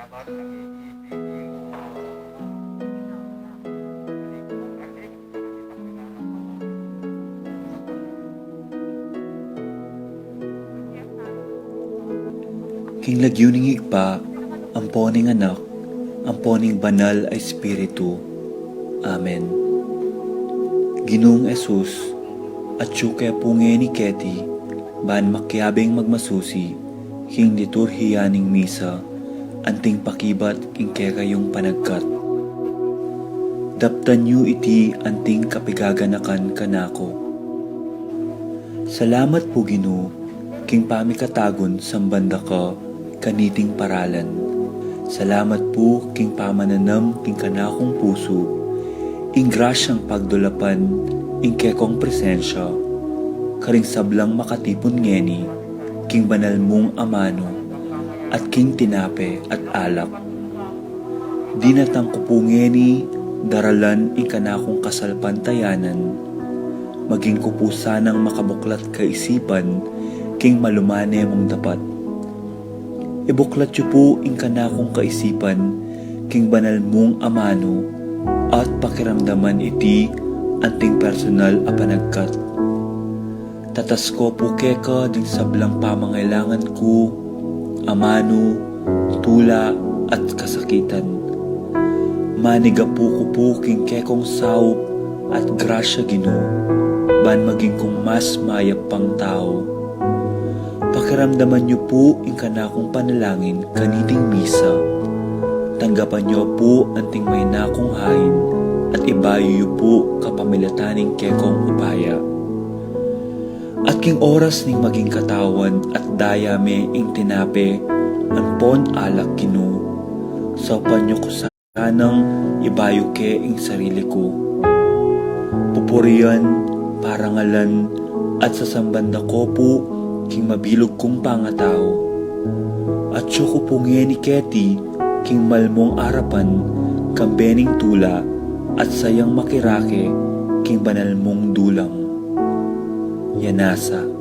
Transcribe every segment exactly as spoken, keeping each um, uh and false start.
King lagyu ning Ibpa, ampo ning Anak, ampo ning Banal a Espiritu. Amen. Ginung Jesus, atyu ke pu ngeni keti, ban makiabing magmasusi king liturhiya ning misa, anting pakibat king kekayung panagkat. Daptan yu iti anting kapigaganakan kanaku. Salamat pu, Ginu, king pamikatagun samban da ka kaniting paralan. Salamat pu king pamananam king kanakung pusu ing grasyang pagdulapan ing kekong presensya karing sablang makatipun ngeni king banal mung amanu at king tinape at alak. Dinatang ku pu ngeni daralan ing kanakung kasalpantayanan. Maging ku pu sanang makabuklat kaisipan king malumane mung dapat. Ibuklat yu pu ing kanakung kaisipan king banal mung amanu at pakiramdaman iti anting personal a panagkat. Tatas ko pu keka ding sablang pamangailangan ku, amanu, tula, at kasakitan. Manigapu ku pu king kekong saup at grasya, Ginu, ban maging kung mas mayap pang tau. Pakiramdaman yu pu ing kanakung panalangin kaniting misa. Tanggapan yu pu anting maina kung hain at ibayu yu pu kapamilatan ning kekong upaya. At king oras ning maging katawan at daya me ing tinape ampon alak, Ginu, saupan yu ku sanang ibayu ke ing sarili ku. Pupurian, parangalan, at sasamban da ko pu king mabilug kung pangatau. Atyu ku pu ngeni keti king malmung arapan kambe ning tula at sayang makirake king banal mung dulang. Yanasa.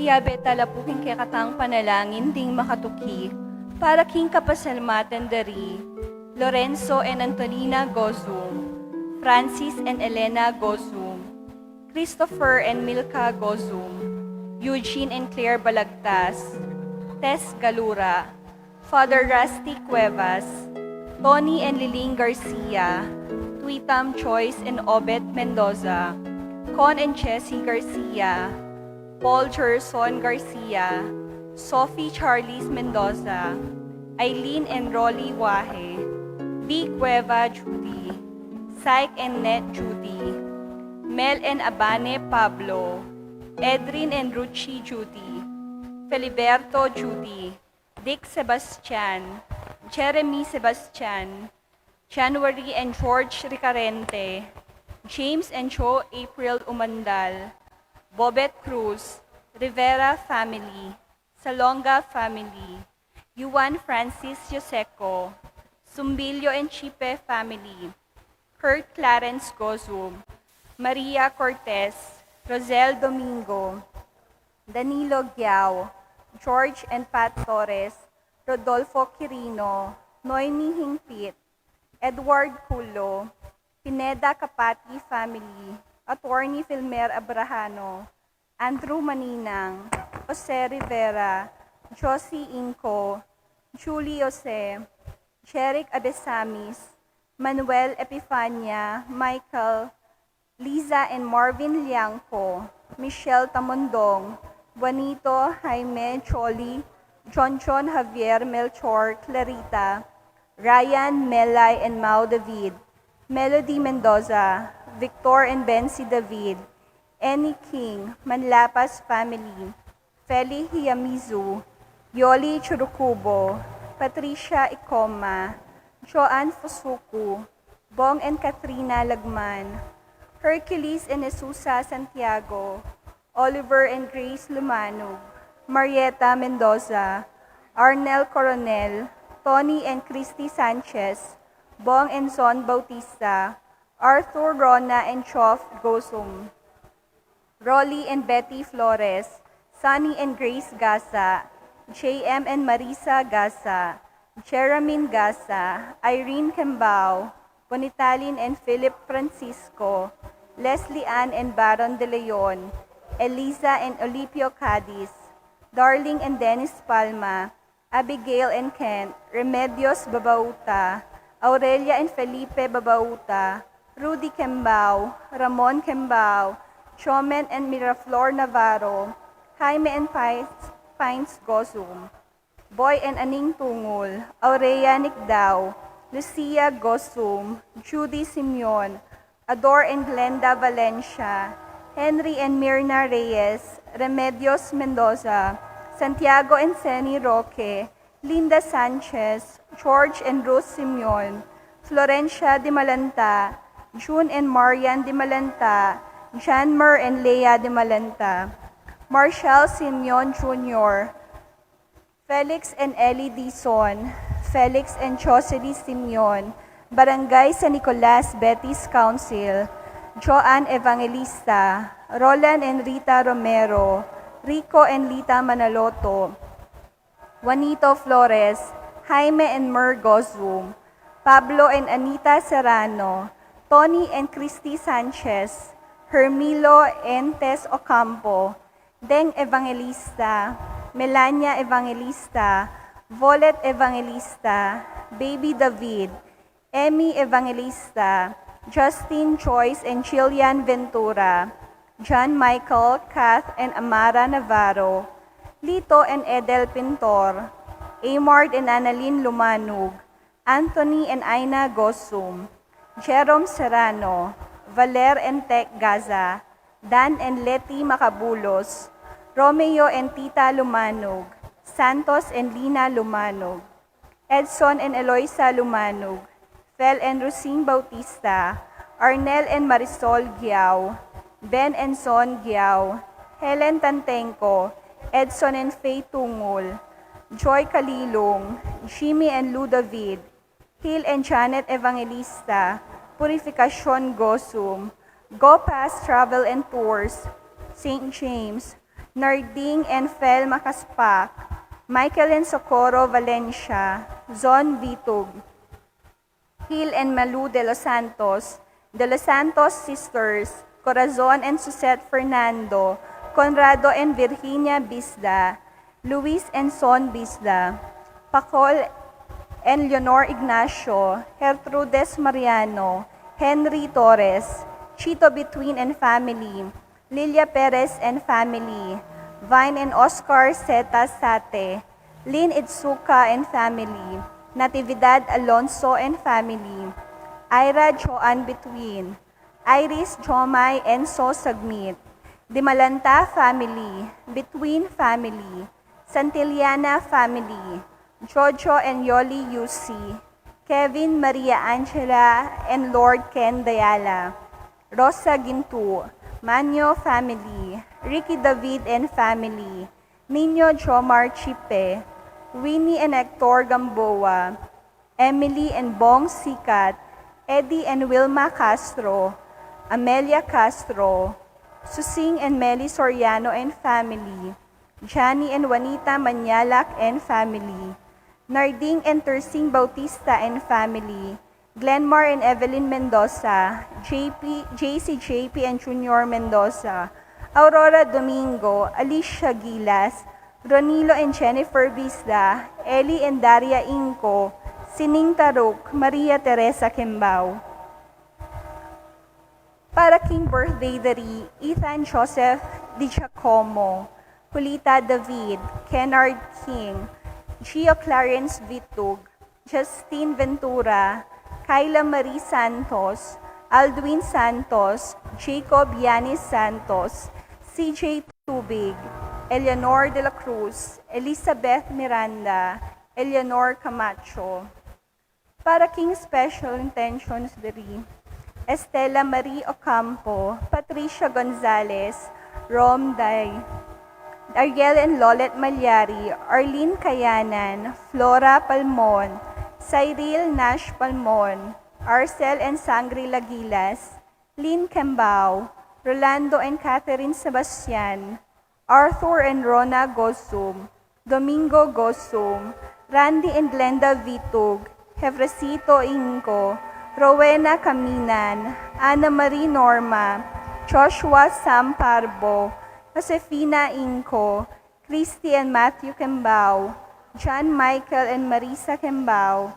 Iyabe tala pu king kekatang panalangin ding makatuki para king kapasalamatan da ri Lorenzo and Antonina Gozum, Francis and Elena Gozum, Christopher and Milka Gozum, Eugene and Claire Balagtas, Tess Galura, Father Rusty Cuevas, Tony and Liling Garcia, Tweetam Joyce and Obet Mendoza, Con and Chessy Garcia, Paul Gerson Garcia, Sophie Charles Mendoza, Eileen and Rolly Wahe, V Cueva Judy, Syke and Net Judy, Mel and Abane Pablo, Edrin and Ruchi Judy, Feliberto Judy, Dick Sebastian, Jeremy Sebastian, January and George Ricarente, James and Jo April Umandal, Bobet Cruz, Rivera family, Salonga family, Juan Francis Joseco, Sumbilio and Chipe family, Kurt Clarence Gozum, Maria Cortez, Rosel Domingo, Danilo Giao, George and Pat Torres, Rodolfo Quirino, Noemi Hingpit, Edward Culo, Pineda Capati family, Attorney Filmer Abrahano, Andrew Maninang, Jose Rivera, Josie Inco, Julie Jose, Jeric Abesamis, Manuel Epifania, Michael, Liza and Marvin Liangco, Michelle Tamundong, Juanito, Jaime, Choli, John John, Javier, Melchor, Clarita, Ryan, Melay and Mau David, Melody Mendoza, Victor and Bensi David, Annie King, Manlapas family, Feli Hiyamizu, Yoli Churukubo, Patricia Ikoma, Joanne Fusuku, Bong and Katrina Lagman, Hercules and Jesusa Santiago, Oliver and Grace Lumanug, Marieta Mendoza, Arnel Coronel, Tony and Christy Sanchez, Bong and Zon Bautista, Arthur, Rona and Chof Gozum, Rolly and Betty Flores, Sonny and Grace Gasa, J M and Marisa Gasa, Jeramin Gasa, Irene Kembao, Bonitalin and Philip Francisco, Leslie Ann and Baron de Leon, Eliza and Olipio Cadiz, Darling and Dennis Palma, Abigail and Kent, Remedios Babauta, Aurelia and Felipe Babauta, Rudy Kembao, Ramon Kembao, Chomen and Miraflor Navarro, Jaime and Pines, Pines Gozum, Boy and Aning Tungul, Aurea Nicdao, Lucia Gozum, Judy Simeon, Ador and Glenda Valencia, Henry and Mirna Reyes, Remedios Mendoza, Santiago and Seni Roque, Linda Sanchez, George and Ruth Simeon, Florencia Dimalanta, June and Marian Dimalanta, Janmer and Leah Dimalanta, Marshall Simeon Junior, Felix and Ellie Dizon, Felix and Chosely Simeon, Barangay San Nicolas Betis Council, Joan Evangelista, Roland and Rita Romero, Rico and Lita Manaloto, Juanito Flores, Jaime and Mer Gozum, Pablo and Anita Serrano, Tony and Christy Sanchez, Hermilo and Tess Ocampo, Deng Evangelista, Melania Evangelista, Volet Evangelista, Baby David, Emmy Evangelista, Justin, Joyce and Jillian Ventura, John Michael, Kath and Amara Navarro, Lito and Edel Pintor, Amard and Annalyn Lumanug, Anthony and Aina Gozum, Jerome Serrano, Valer and Tech Gaza, Dan and Leti Macabulos, Romeo and Tita Lumanug, Santos and Lina Lumanug, Edson and Eloisa Lumanug, Fel and Rosing Bautista, Arnel and Marisol Giao, Ben and Son Giao, Helen Tantenco, Edson and Faye Tungul, Joy Kalilung, Jimmy and Lou David, Hil and Janet Evangelista, Purificacion Gozum, Go Pass Travel and Tours, Saint James, Narding and Fel Makaspak, Michael and Socorro Valencia, Zon Vitug, Hil and Malu de los Santos, De los Santos Sisters, Corazon and Suzette Fernando, Conrado and Virginia Bisda, Luis and Son Bisda, Pacol and Leonor Ignacio, Gertrudes Mariano, Henry Torres, Chito Between and family, Lilia Perez and family, Vine and Oscar Zeta Sate, Lynn Itsuka and family, Natividad Alonso and family, Ira Joan Between, Iris Jomai Enso Sagmit, Dimalanta family, Between family, Santillana family, Jojo and Yoli Yusi, Kevin, Maria Angela, and Lord Ken Dayala, Rosa Gintu, Manyo family, Ricky David and family, Nino Jomar Chipe, Winnie and Hector Gamboa, Emily and Bong Sikat, Eddie and Wilma Castro, Amelia Castro, Susing and Meli Soriano and family, Johnny and Juanita Manyalak and family, Narding and Tersing Bautista and family, Glenmar and Evelyn Mendoza, J P, J C J P and Junior Mendoza, Aurora Domingo, Alicia Gilas, Ronilo and Jennifer Bisda, Eli and Daria Inco, Sining Taruk, Maria Teresa Kembao. Para king birthday diri, Ethan Joseph Di Giacomo, Julita David, Kennard King, Gio Clarence Vitug, Justin Ventura, Kyla Marie Santos, Aldwin Santos, Jacob Yanis Santos, C J Tubig, Eleanor de la Cruz, Elizabeth Miranda, Eleanor Camacho. Para king special intentions diri, Estela Marie Ocampo, Patricia Gonzalez, Rom Day, Ariel and Lolet Malyari, Arlene Kayanan, Flora Palmon, Cyril Nash Palmon, Arcel and Sangri Lagilas, Lynn Kembao, Rolando and Catherine Sebastian, Arthur and Rona Gosum, Domingo Gosum, Randy and Glenda Vitug, Jefresito Inco, Rowena Caminan, Ana Marie Norma, Joshua Sam Parbo, Josefina Inco, Christy and Matthew Kembao, John Michael and Marisa Kembao,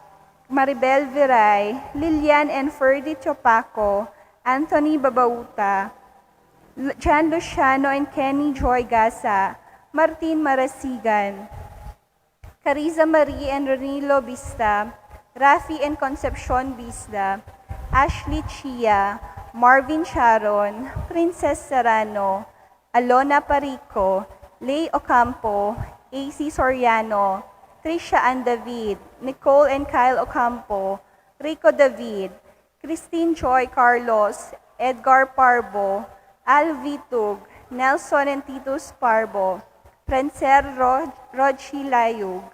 Maribel Viray, Lilian and Ferdy Tiopaco, Anthony Babauta, L-, John Luciano and Kenny Joy Gasa, Martin Marasigan, Cariza Marie and Ronilo Bista, Rafi and Concepcion Bista, Ashley Chia, Marvin Sharon, Princess Serrano, Alona Parico, Lay Ocampo, A C Soriano, Trisha Ann David, Nicole and Kyle Ocampo, Rico David, Christine Joy Carlos, Edgar Parbo, Al Vitug, Nelson and Titus Parbo, Francel Ro-, Rochi Layug,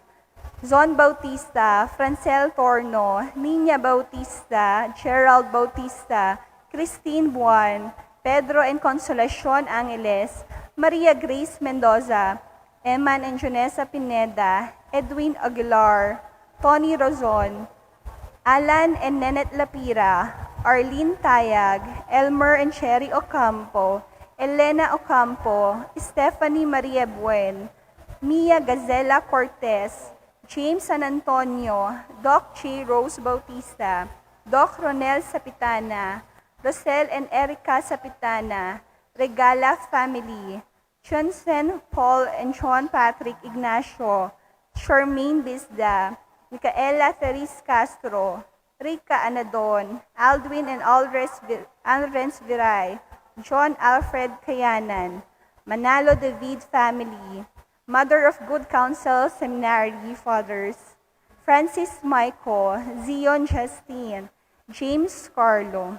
Zon Bautista, Francel Torno, Nina Bautista, Gerald Bautista, Christine Buan, Pedro and Consolacion Angeles, Maria Grace Mendoza, Eman and Junesa Pineda, Edwin Aguilar, Tony Rozon, Alan and Nenet Lapira, Arlene Tayag, Elmer and Cherry Ocampo, Elena Ocampo, Stephanie Maria Buen, Mia Gazela Cortez, James San Antonio, Doc J Rose Bautista, Doc Ronel Sapitana, Rosel and Erica Sapitana, Regala family, Johnson Paul and John Patrick Ignacio, Charmaine Bisda, Micaela Therese Castro, Rica Anadon, Aldwin and Aldres Vi-, Aldrens Viray, John Alfred Kayanan, Manalo David family, Mother of Good Counsel Seminary Fathers, Francis Michael, Zion Justin, James Carlo.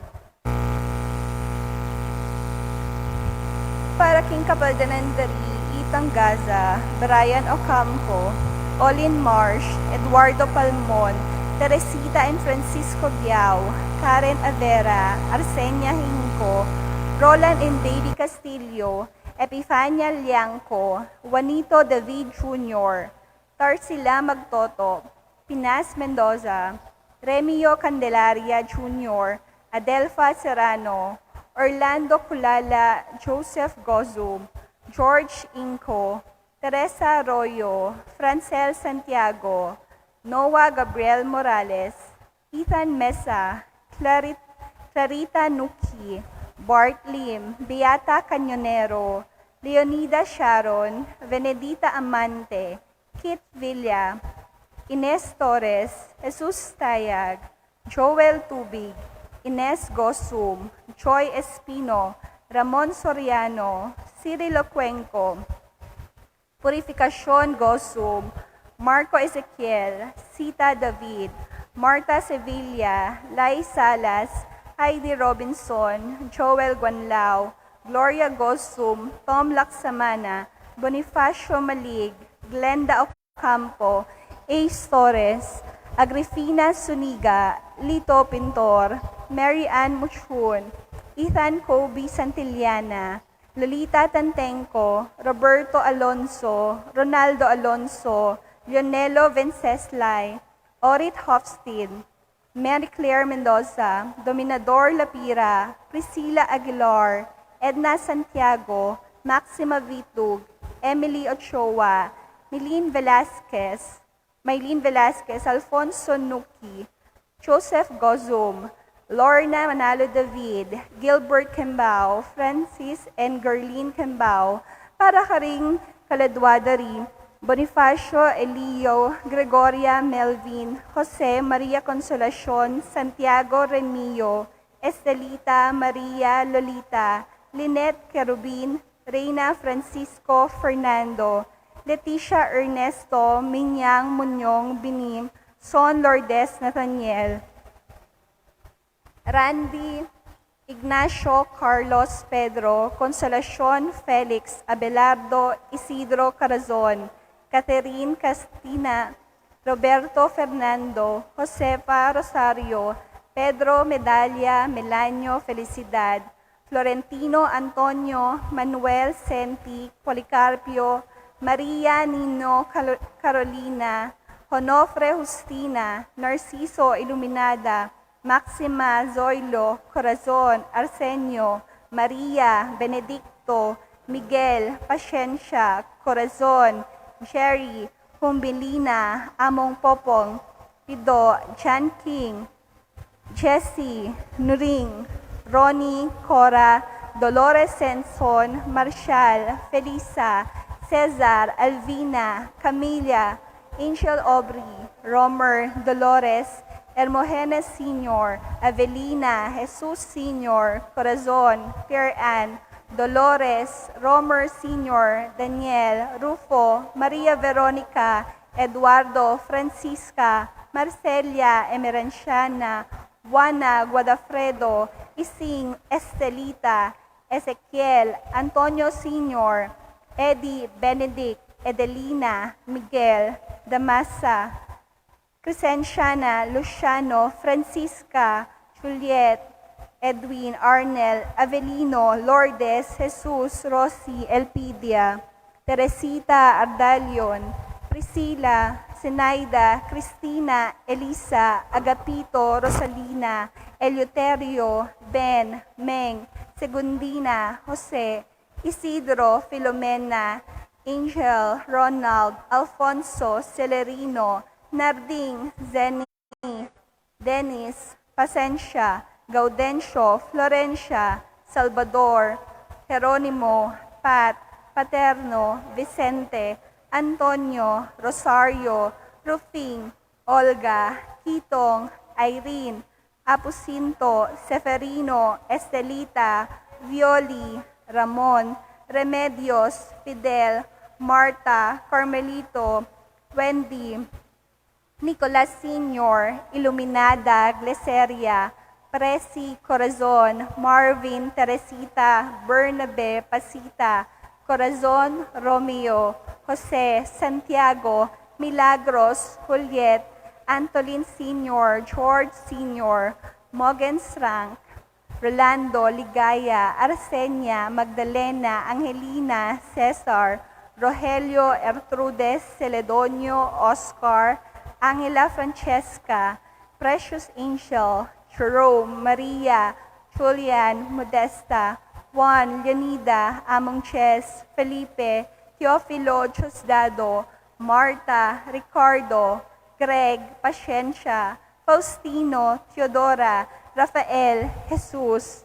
Para king kapaldanan diri, Itang Gaza, Brian Ocampo, Olin Marsh, Eduardo Palmon, Teresita and Francisco Biao, Karen Avera, Arsenia Hinco, Roland and Davy Castillo, Epifania Liangco, Juanito David Junior, Tarsila Magtoto, Pinas Mendoza, Remio Candelaria Junior, Adelfa Serrano, Orlando Culala, Joseph Gozum, George Inco, Teresa Arroyo, Francel Santiago, Noah Gabriel Morales, Ethan Mesa, Clarit-, Clarita Nuki, Bart Lim, Beata Cañonero, Leonida Sharon, Venedita Amante, Kit Villa, Ines Torres, Jesus Tayag, Joel Tubig, Ines Gosum, Joy Espino, Ramon Soriano, Cirilo Cuenco, Purificacion Gosum, Marco Ezekiel, Sita David, Martha Sevilla, Lai Salas, Heidi Robinson, Joel Guanlao, Gloria Gosum, Tom Laksamana, Bonifacio Malig, Glenda Ocampo, Ace Torres, Agrifina Zuniga, Lito Pintor, Mary Ann Muchun, Ethan Kobe Santillana, Lolita Tantenco, Roberto Alonso, Ronaldo Alonso, Leonelo Venceslay, Orit Hofstede, Mary Claire Mendoza, Dominador Lapira, Priscilla Aguilar, Edna Santiago, Maxima Vitug, Emily Ochoa, Milene Velasquez, Maylene Velasquez, Alfonso Nuki, Joseph Gozum, Lorna Manalo David, Gilbert Kembao, Francis and Gerlin Kembao, para karing kaladwa da ri Bonifacio, Elio, Gregoria, Melvin, Jose, Maria Consolacion, Santiago, Remio, Estelita, Maria, Lolita, Lynette, Kerubin, Reina, Francisco, Fernando, Leticia, Ernesto, Minyang, Munyong, Binim, Son, Lourdes, Nathaniel, Randy, Ignacio, Carlos, Pedro, Consolacion, Felix, Abelardo, Isidro, Corazon, Catherine, Castina, Roberto, Fernando, Josefa, Rosario, Pedro, Medalla, Melanio, Felicidad, Florentino, Antonio, Manuel, Senti, Policarpio, Maria, Nino, Calo-, Carolina, Honofre, Justina, Narciso, Iluminada, Maxima, Zoilo, Corazon, Arsenio, Maria, Benedicto, Miguel, Pasiencia, Corazon, Jerry, Humbilina, Among Popong, Pido, John King, Jessie, Nuring, Ronnie, Cora, Dolores, Senson, Marshall, Felisa, Cesar, Alvina, Camilla, Angel, Aubrey, Romer, Dolores, Hermogenes Senior, Avelina, Jesus Senior, Corazon, Pierre Ann, Dolores, Romer Senior, Daniel, Rufo, Maria Veronica, Eduardo, Francisca, Marcelia, Emeranciana, Juana, Guadafredo, Ising, Estelita, Ezequiel, Antonio Senior, Eddie, Benedict, Edelina, Miguel, Damasa, Crescenciana, Luciano, Francisca, Juliet, Edwin, Arnel, Avelino, Lourdes, Jesus, Rosie, Elpidia, Teresita, Ardalion, Priscila, Zenaida, Cristina, Elisa, Agapito, Rosalina, Eleuterio, Ben, Meng, Segundina, Jose, Isidro, Filomena, Angel, Ronald, Alfonso, Celerino, Narding, Zenny, Dennis, Pasensia, Gaudencio, Florencia, Salvador, Jeronimo, Pat, Paterno, Vicente, Antonio, Rosario, Rufing, Olga, Kitong, Irene, Apusinto, Seferino, Estelita, Violi, Ramon, Remedios, Fidel, Marta, Carmelito, Wendy, Nicolas Senior, Iluminada, Gleseria, Presi, Corazon, Marvin, Teresita, Bernabe, Pasita, Corazon, Romeo, Jose, Santiago, Milagros, Juliet, Antolin Senior, George Senior, Mogens Rank, Rolando, Ligaya, Arsenia, Magdalena, Angelina, Cesar, Rogelio, Ertrudes, Celedonio, Oscar, Angela, Francesca, Precious Angel, Jerome, Maria, Julian, Modesta, Juan, Leonida, Among Ches, Felipe, Teofilo, Diosdado, Marta, Ricardo, Greg, Pasiencia, Faustino, Teodora, Rafael, Jesus,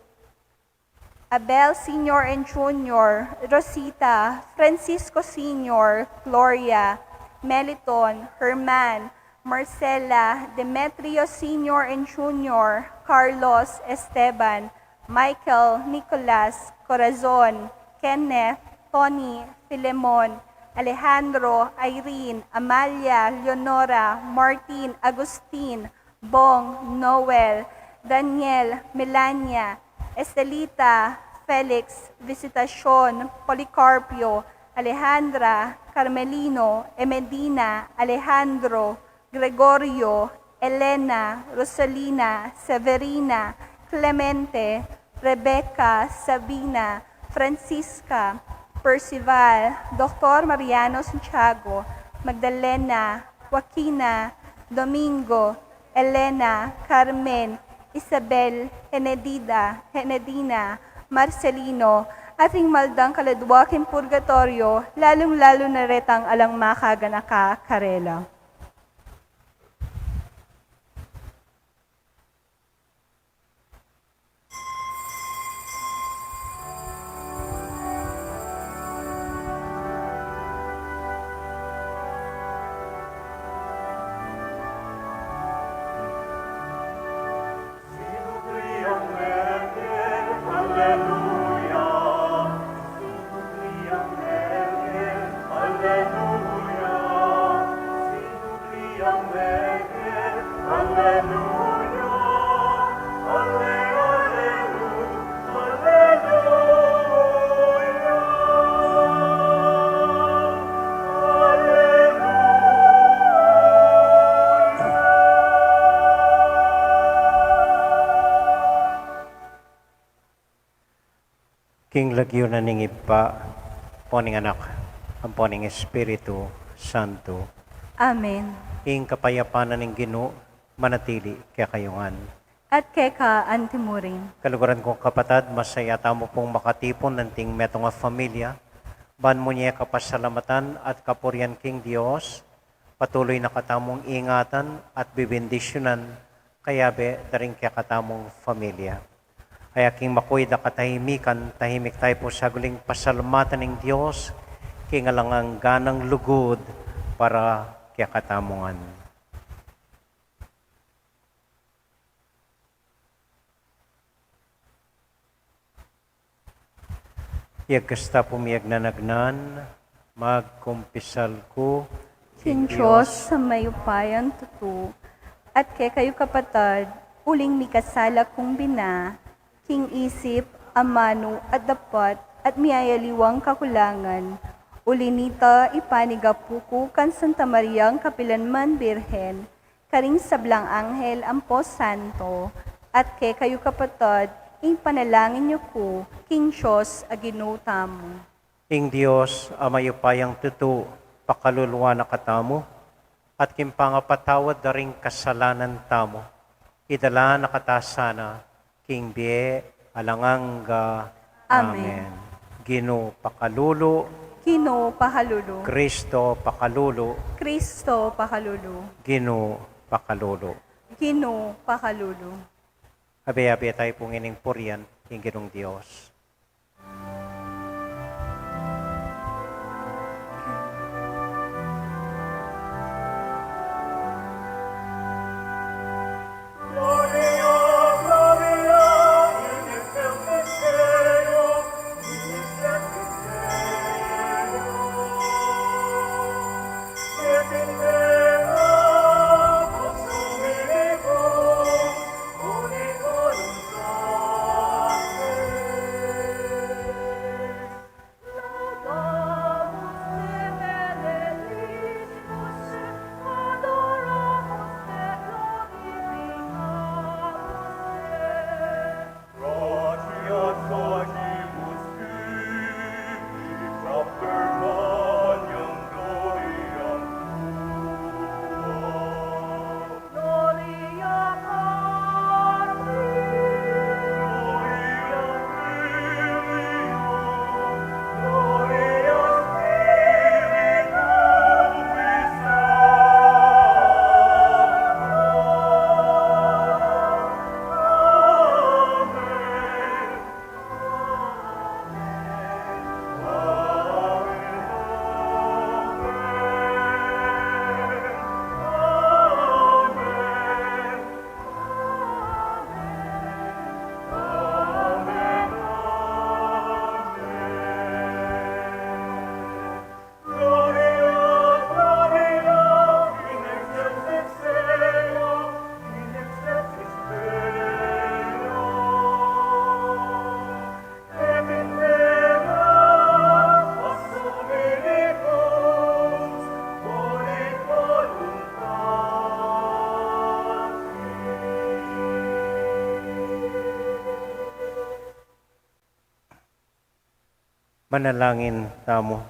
Abel Senior and Junior, Rosita, Francisco Senior, Gloria, Meliton, Herman, Marcela, Demetrio Senior and Junior, Carlos, Esteban, Michael, Nicolas, Corazon, Kenneth, Tony, Filemon, Alejandro, Irene, Amalia, Leonora, Martin, Agustin, Bong, Noel, Daniel, Melania, Estelita, Felix, Visitacion, Policarpio, Alejandra, Carmelino, Emedina, Alejandro, Gregorio, Elena, Rosalina, Severina, Clemente, Rebecca, Sabina, Francisca, Percival, Doktor Mariano Santiago, Magdalena, Joaquina, Domingo, Elena, Carmen, Isabel, Henedida, Henedina, Marcelino, at ring maldang kaladwa king purgatorio, lalung-lalu na retang alang makaganaka karela. King lagyu na ning Ibpa, ampo ning Anak, ampo ning Espiritu Santo. Amen. Ing kapayapan na ning Ginu manatili kekayu ngan. At keka antimurin. Kaluguran kung kapatad, masaya tamu pung makatipun anting metung a familia, ban mu ne kapasalamatan at kapurian king Dios, patuloy na katamung ingatan at bibendisyunan kayabe da ring kekatamung familia. Aya king makuid a katahimikan, tahimik tayu pu saguling pasalamatan ing Dios, king alang angga nang lugud para kekatamu ngan. Iyagkas ta pu miyagnanagnan, magkumpisal ku king Dios a mayupayang tutu, at kekayu kapatad, uling mikasala kung bina, king isip, amanu, at dapat, at miyayaliwang kakulangan. Uli nita, ipanigapu ku kang Santa Mariang kapilanman Birhen, karing sablang anghel ampo santo, at kekayu kapatad, ipanalangin yu ku king Dios a Ginu tamu. Ing Dios a mayupayang tutu, pakaluluan na katamu, at king pangapatawad da ring kasalanan tamu, idala na kata sana king bie alang angga. Amen. Amen. Ginu pakalulu. Ginu pakalulu. Kristo pakalulu. Kristo pakalulu. Ginu pakalulu. Ginu pakalulu. Abe-abe tayu pu ngening purian ing Ginung Dios. Manalangin tamu.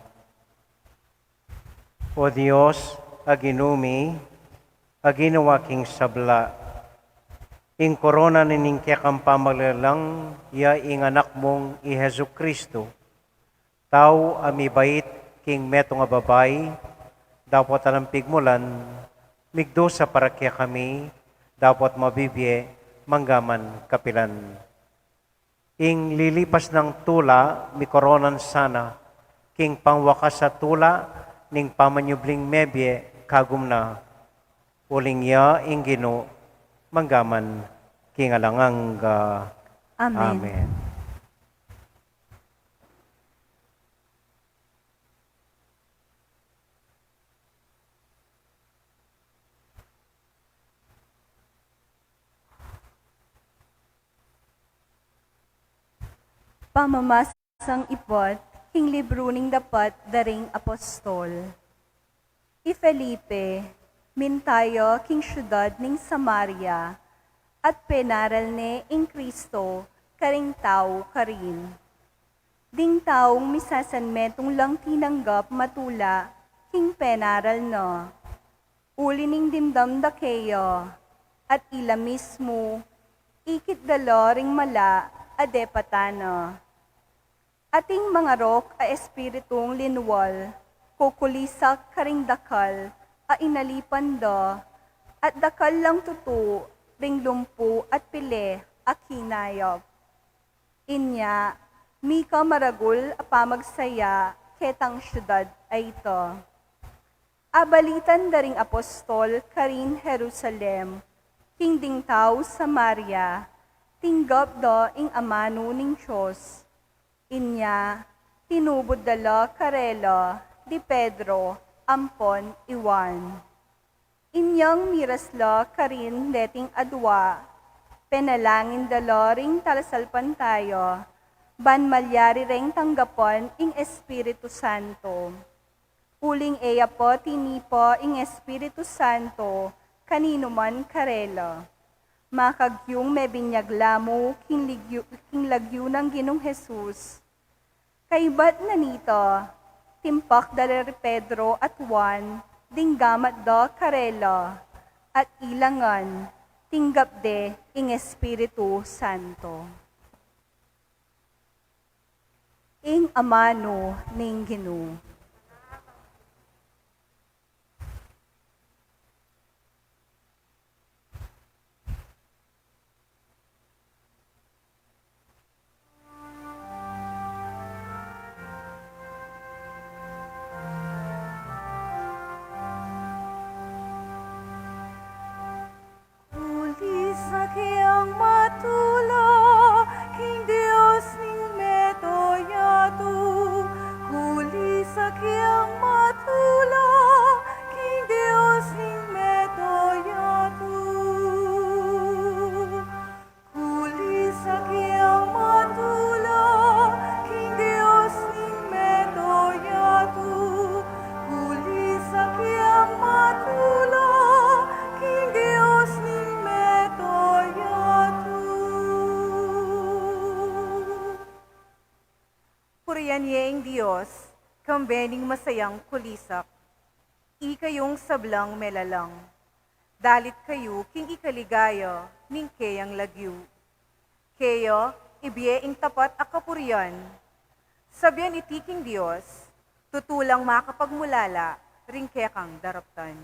O Dios, a Ginu mi, a ginawa king sabla, ing korona ning kekang pamaglalang ya ing Anak mung i Jesucristo, tau a mibait king metung a babai, dapot alang pigmulan, migdusa para kekami, dapot mabibie manggaman kapilan. Ing lilipas nang tula, mikoronan sana king pangwakas a tula ning pamanyubling mebie kagum na, uling ya ing Ginu manggaman king alang angga. Amen. Amen. Pamamasang ibat king libru ning Dapat da ring Apostol. I Felipe, minta ya king siudad ning Samaria, at penaral ne ing Kristo karing tau karin. Ding taung misasanmetung lang tinanggap matula king penaral na. Uli ning dimdam da keya, at ila mismu, ikit da la ring mala a depatan na. Ating mangarok a espiritung linwal, kukulisak karing dakal a inalipan da, at dakal lang tutu ring lumpu at pile a kinayap. Inya, mika maragul a pamagsaya ketang siudad a ita. Abalitan da ring apostol karin Jerusalem, king ding tau Samaria, tinggap da ing amanu ning Dios. Inya, tinubud da la karela di Pedro ampon i Juan. Inyang miras la karin deting adua, penalangin da la ring talasalpantaya, ban malyari reng tanggapan ing Espiritu Santo. Uling e ya pa tinipa ing Espiritu Santo kaninu man karela. Makagyung mebinyag la mu king ligyu-, king lagyu nang Ginung Jesus. Kaybat na nita, timpak da la ri Pedro at Juan ding gamat da karela, at ila ngan tinggap de ing Espiritu Santo. Ing amanu ning Ginu. Kulisak yang matula king Dios ning meto yatu. Kulisak yang matula king Dios ning meto yatu. Kulisak yang matula king Dios ning meto yatu. Kulisak yang matula king Dios ning meto yatu. Purian ye ing Dios, kambe ning masayang kulisak. Ikayung sablang melalang, dalit kayu king ikaligaya ning keyang lagyu. Keya ibie ing tapat a kapurian. Sabian iti king Dios, tutu lang makapagmulala ring kekang daraptan.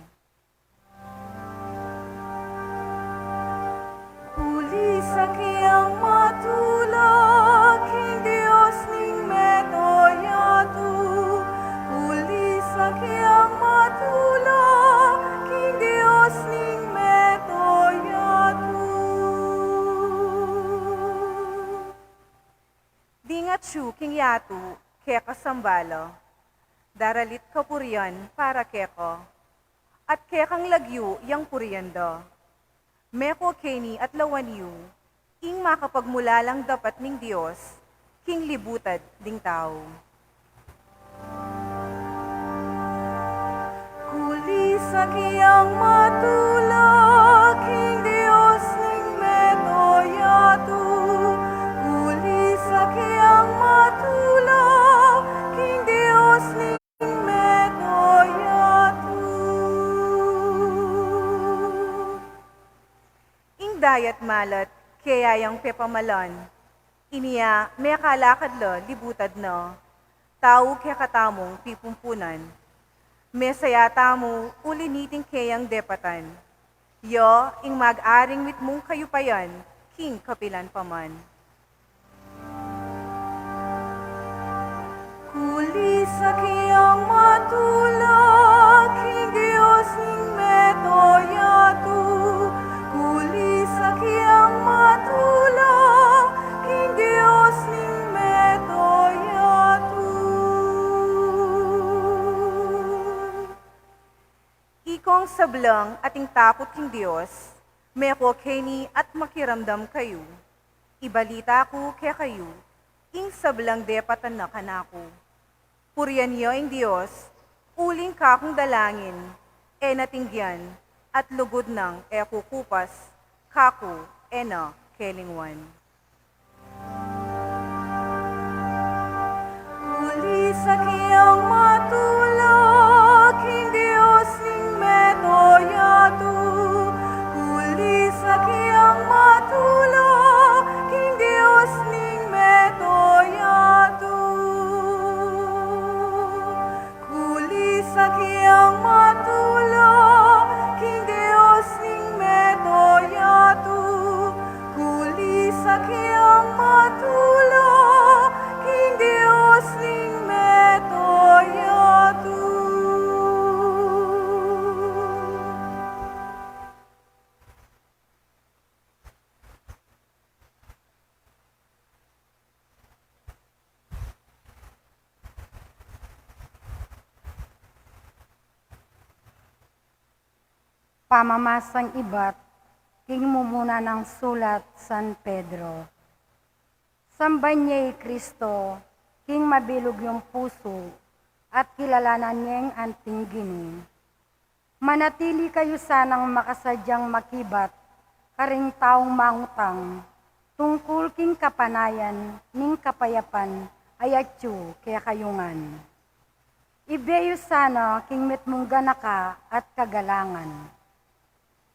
Kulisak yang matula king Dios ning meto yatu. Kulisak yang matula king Dios ning meto yatu. Dingat yu king yatu, keka sambala. Daralit kapurian para keka. At kekang lagyu yang purian da. Meko keni at lawan yu ing makapagmulalang dapat ning Dios king libutad ding tau. Kulisak yang matula king Dios ning meto yatu. Kulisak yang matula Dayat malat, kaya yang pepamalan. Inya, mekalakad la, libutad na. Tau kekatamung pipumpunan. Mesaya tamu, uli niting keyang depatan. Ya ing mag-aring mitmung kayupayan, king kapilan pa man. Kulisaki yang matula king Dios ning meto yatu. Kulisaki yang matula king Dios ning meto yatu. Ikong sablang ating takut king Dios, meko keni at makiramdam kayu. Ibalita ku kekayu ing sablang depatan na kanaku. Purian ya ing Dios, uling kakung dalangin, e na tinggian, at lugud nang e kukupas, kaku e na kelingwan. Kulisaki yang matula king Dios ning meto yatu. Kulisaki yang matula king Dios ning meto yatu. Kulisaki yang matula king Dios ning meto yatu. Kulisaki yang matula king Dios ning meto yatu. Pamamasang ibat king mumuna nang sulat San Pedro. Samban ye i Kristo king mabilug yung pusu at kilalanan yeng anting Ginu. Manatili kayu sanang makasadyang makibat karing taung mangutang tungkul king kapanayan ning kapayapan a yatyu kekayu ngan. Ibie yu sana king mitmung ganaka at kagalangan.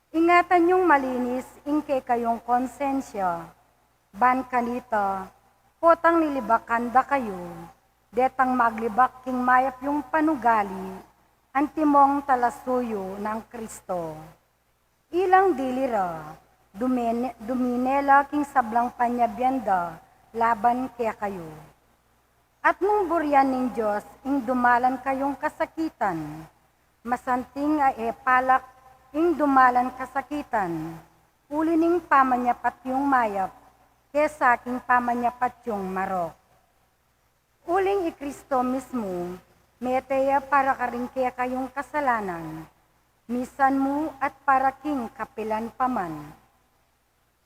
Ingatan yung malinis ing kekayung konsensya, ban kanita, potang lilibakan da kayu, detang maglibak king mayap yung panugali, antimong talasuyu nang Kristo. Ilang dili ra, dumene-, dumine la king sablang panyabian da laban kekayu. At nung burian ning Dios ing dumalan kayung kasakitan, masanting a e palak ing dumalan kasakitan, uli ning pamanyapat yung mayap, kesa king pamanyapat yung marok. Uling i Kristo mismu, mete ya para karing kekayung kasalanan, misan mu at para king kapilan pa man.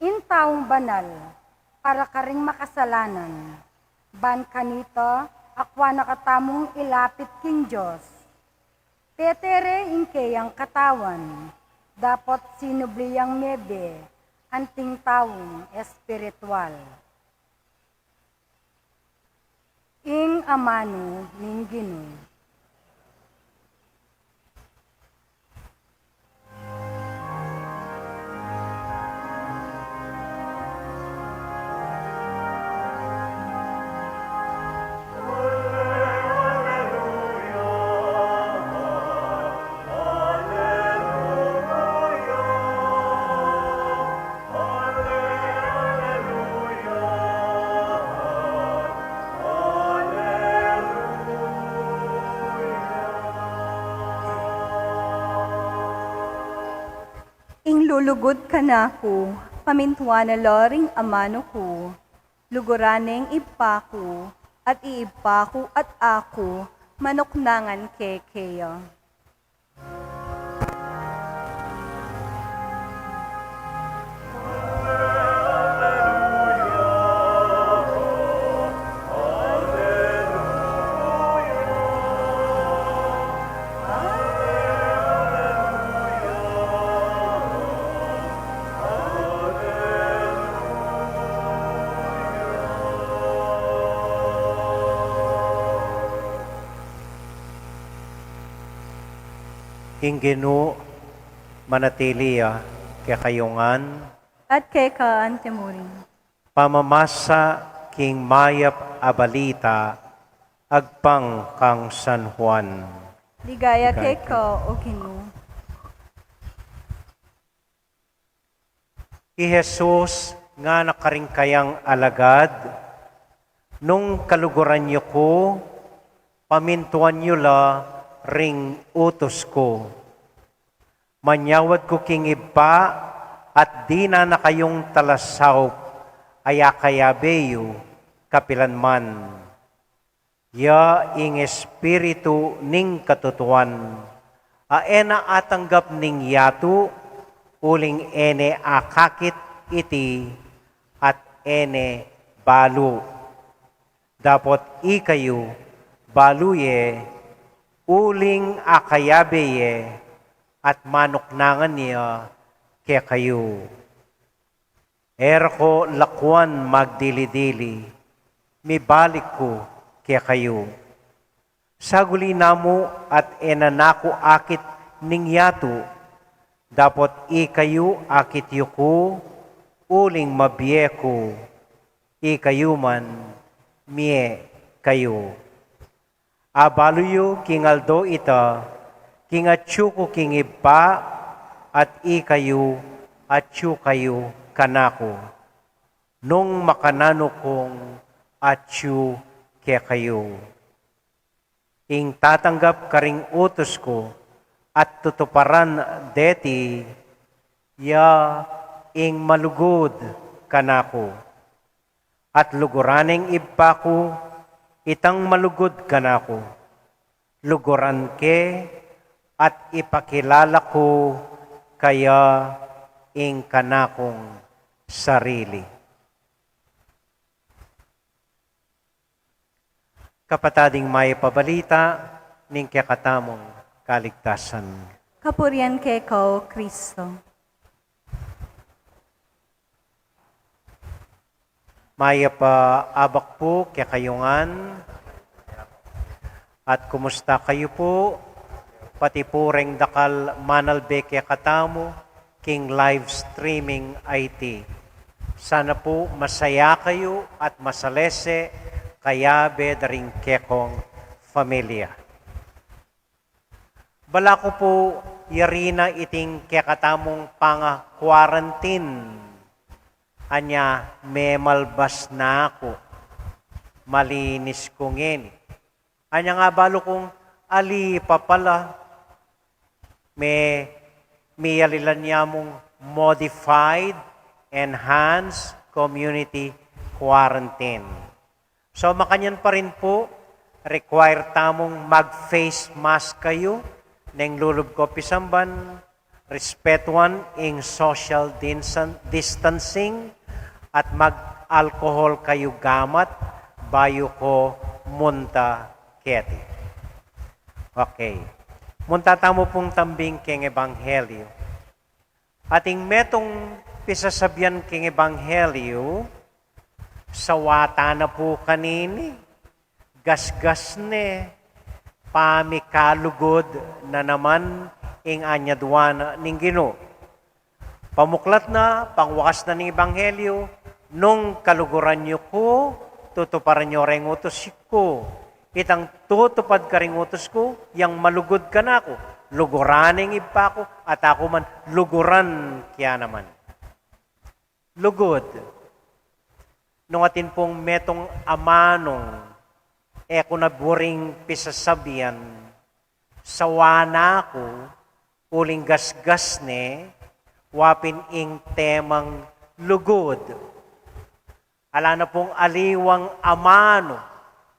Ing taung banal, para karing makasalanan, ban kanita, akwa na katamung ilapit king Dios. Petere ing keyang katawan, dapot sinubli yang mebie, anting taung espiritual. Ing amanu ning Ginu. Ing lulugud kanaku, pamintuan na la ring amanu ku, luguran neng Ibpa ku, at i Ibpa ku at aku, manuknangan ke keya. Ing Ginu manatili ya kekayu ngan. At keka antimurin. Pamamasa king mayap a balita agpang kang San Juan. Ligaya keka, O Ginu. I Jesus ngana karing kayang alagad, "Nung kaluguran yu ku, pamintuan yu la ring utus ku. Manyawad ku king Ibpa, at dinan na kayung talasaup, a ya kayabe yu kapilan man. Ya ing Espiritu ning katutuan, a e na atanggap ning yatu, uling e ne akakit iti, at e ne balu. Dapot ikayu, balu ye, uling akayabe ye, at manuknangan ya kekayu. E ra ko lakuan magdili-dili, mibalik ku kekayu. Saguli na mu at e na na ku akit ning yatu, dapot ikayu akit yu ku, uling mabie ku, ikayu man mie kayu. Abalu yu king aldo ita, king atyu ku king Ibpa, at ikayu atyu kayu kanaku, nung makananu kung atyu kekayu. Ing tatanggap karing utus ku at tutuparan deti, ya ing malugud kanaku. At luguran ning Ibpa ku itang malugud kanaku. Luguran ke at ipakilala ku kaya ing kanakung sarili." Kapatad, ing mayap a balita ning kekatamung kaligtasan. Kapurian keka, O Kristo. Mayap a abak pu kekayu ngan. At kumusta kayu pu? Pati pu reng dakal manalbe kekatamu king live streaming a iti. Sana pu masaya kayu at masalese kayabe da ring kekong familia. Bala ku pu yari na iting kekatamung panga-quarantine. Anya memalbas na ku. Malinis ku ngeni. Anya nga balu kung ali pa pala, me-, miyalilan ya mung modified, enhanced community quarantine. So, makanyan pa rin pu, require tamung mag-face mask kayu, neng lulub ko pisamban, respetuan ing social dinsan-, distancing, at mag-alcohol kayu gamat bayu ko munta keti. Okay. Munta tamu pung tambing keng ebanghelyu. Ating metung pisasabian keng ebanghelyu, sawatan na pu kanini, gasgas ne, pamikalugud na naman ing anyaduan ning Ginu. Pamuklat na, pangwakas na ning ebanghelyu, nung kaluguran yu ku, tutuparan yu reng utus ku. Itang tutupad karing utus ku, yang malugud kanaku, luguran ning Ibpa ku, at aku man luguran kaya naman. Lugud. Nung atin pung metung amanung, e ku na buring pisasabian, sawa na ku, uling gasgas ne, wa pin ing temang lugud. Ala na pung aliwang amanu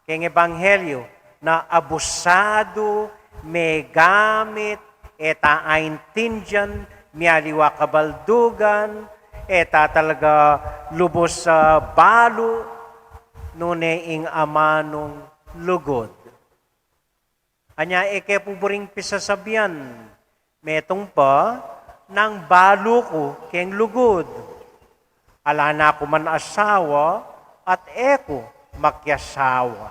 keng ebanghelyu na abusadu, megamit, e ta aintindian, mialiwa kabaldugan, e ta talaga lubus a balu, nune ing amanung lugud. Anya e ke pu buring pisasabian, metung pa nang balu ku keng lugud. Ala na ku man asawa at e ku makiasawa.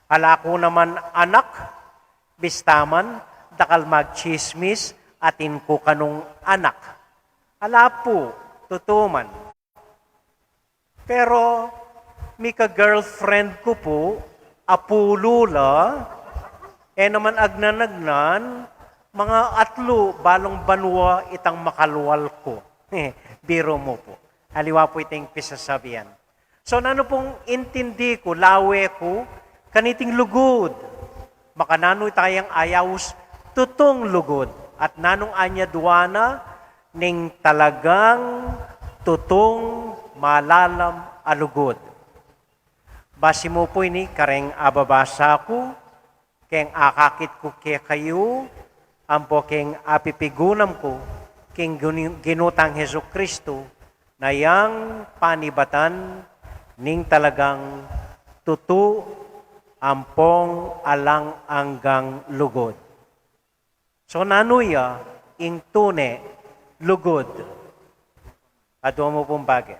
Ala ku naman anak, bista man dakal magtsismis atin ku kanung anak. Ala pu, Tutu man. Pero mika-girlfriend ku pu, apulu la, e naman agnan-agnan, mga atlu balung banua itang makalwal ku. Biru mu pu. Aliwa pu iting pisasabian. So, nanu pung intindi ku, lawe ku, kaniting lugud? Makananu ita yang ayaus tutung lugud? At nanung anyadua na ning talagang tutung malalam a lugud? Basi mu pu ini kareng ababasa ku, keng akakit ku kekayu, ampo keng apipigunam ku keng Ginu-, Ginu tang Jesucristo, na yang panibatan ning talagang tutu ampong alang anggang lugud. So, nanu ya ing tune lugud? Adua mu pung bage.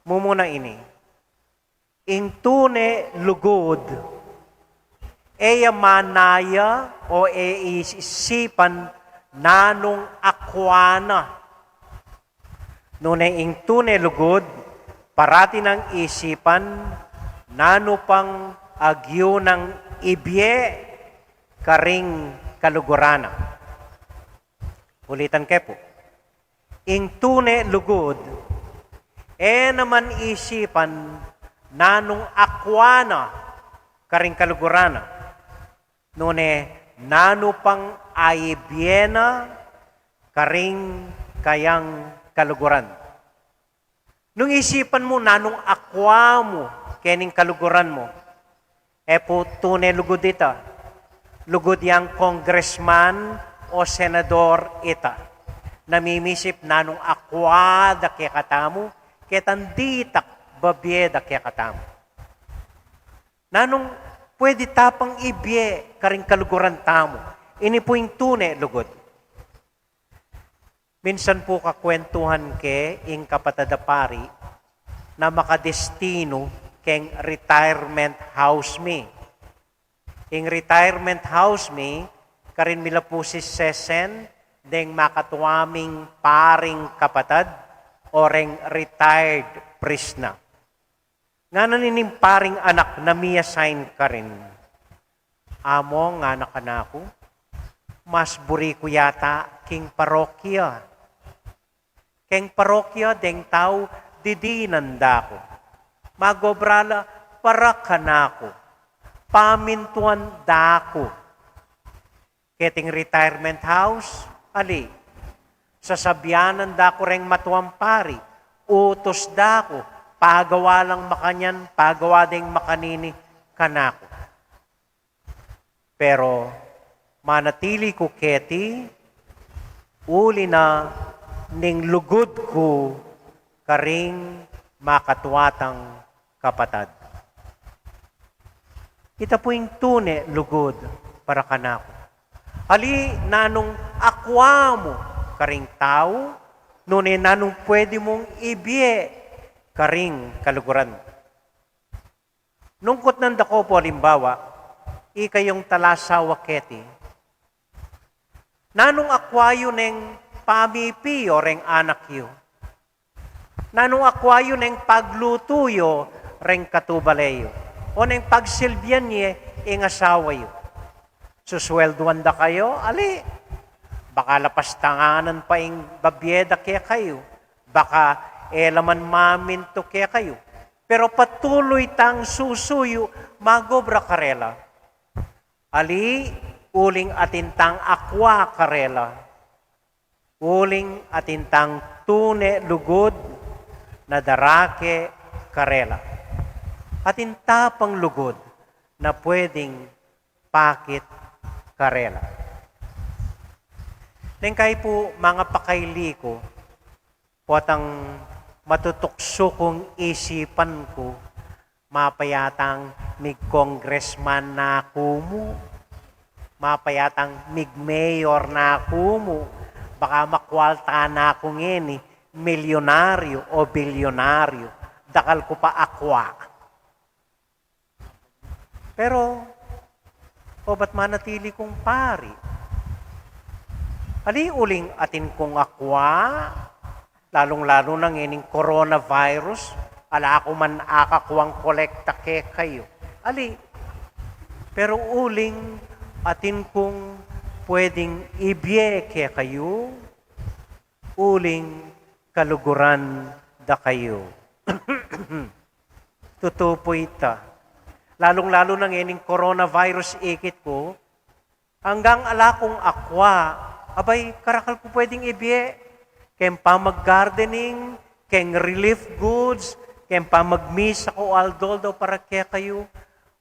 Mumuna ini, ing tune lugud, e ya manaya o e isipan nanung akua na. Nune ing tune lugud, parati nang isipan nanu pang agyu nang ibie karing kaluguran na. Ulitan ke pu. Ing tune lugud, e naman isipan nanung akua na karing kaluguran na, nune nanu pang aibie na karing kayang kaluguran. Nung isipan mu nanung akua mu kening kaluguran mu, e pu tune lugud ita. Lugud yang congressman o senador ita. Namimisip nanung akua da kekatamu, ketang ditak babie da kekatamu. Nanung pwede ta pang ibie karing kaluguran tamu? Ini pu ing tune lugud. Minsan pu kakwentuhan ke ing kapatad a pari na makadestinu keng retirement house mi. Ing retirement house mi, karin mi la pu sisesen deng makatua ming paring kapatad o reng retired priest na. Ngana nining paring anak na mi-assign karin, "Amo," ngana kanaku, "mas buri ku yata king parokya. Keng parokya deng tau didinan da ku. Mag-obra la para kanaku. Pamintuan da ku. Keting retirement house, ali, sasabianan da ku reng matuang pari, utus da ku, pagawa lang makanyan, pagawa deng makanini kanaku." Pero manatili ku keti, uli na ning lugud ku karing makatua tang kapatad. Ita pu ing tune lugud para kanaku. Ali nanung akua mu karing tau, nune nanung pwede mung ibie karing kaluguran. Nung kutnan da ko pu alimbawa, ikayung talasawa keti, nanung akua yu neng pamipi yu reng anak yu? Nanung akua yu neng paglutu yu reng katubale yu? O neng pagsilbian ye ing asawa yu? Suswelduan da kayu? Ali, baka la pastanganan pa ing babie da kekayu, baka e la man mamintu kekayu. Pero patuluy tang susuyu, mag-obra karela. Ali, uling atin tang akua karela. Uling atin tang tune lugud na darake karela. Atin ta pang lugud na pwedeng pakit karela. Neng kayi pu mangapakaili ku, potang matutuksu kung isipan ku, mapayatang mig-congressman na ku mu, mapayatang mig-mayor na ku mu, baka makwalta na ku ngeni, milyonaryo o bilyonaryo, dakal ku pa akwa. Pero, obat manatili kung pari? Ali uling atin kung akwa, Lalung-lalu na ngening coronavirus, ala ku man akakuang kolekta kekayu. Ali, pero uling atin kung pwedeng ibie kekayu, uling kaluguran da kayu. Tutu pu ita. Lalung-lalu na ngening coronavirus ikit ku, anggang ala kung akua, abay, karakal ku pwedeng ibie, keng pamag-gardening, keng relief goods, keng pamagmisa ku aldo-aldo para kekayu,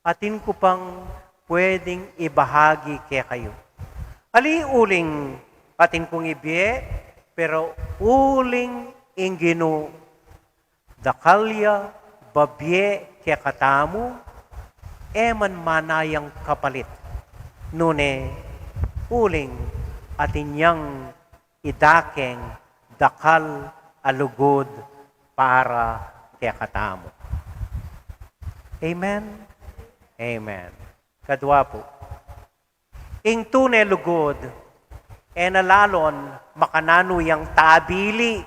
atin ku pang pwedeng ibahagi kekayu. Ali uling atin kung ibie, pero uling ing Ginu, dakal ya babie kekatamu, e man mana yang kapalit, nune uling atin yang idakeng dakal a lugud para kekatamu. Amen? Amen. Kadua pu, ing tune lugud, e na lalon makananu yang tabili,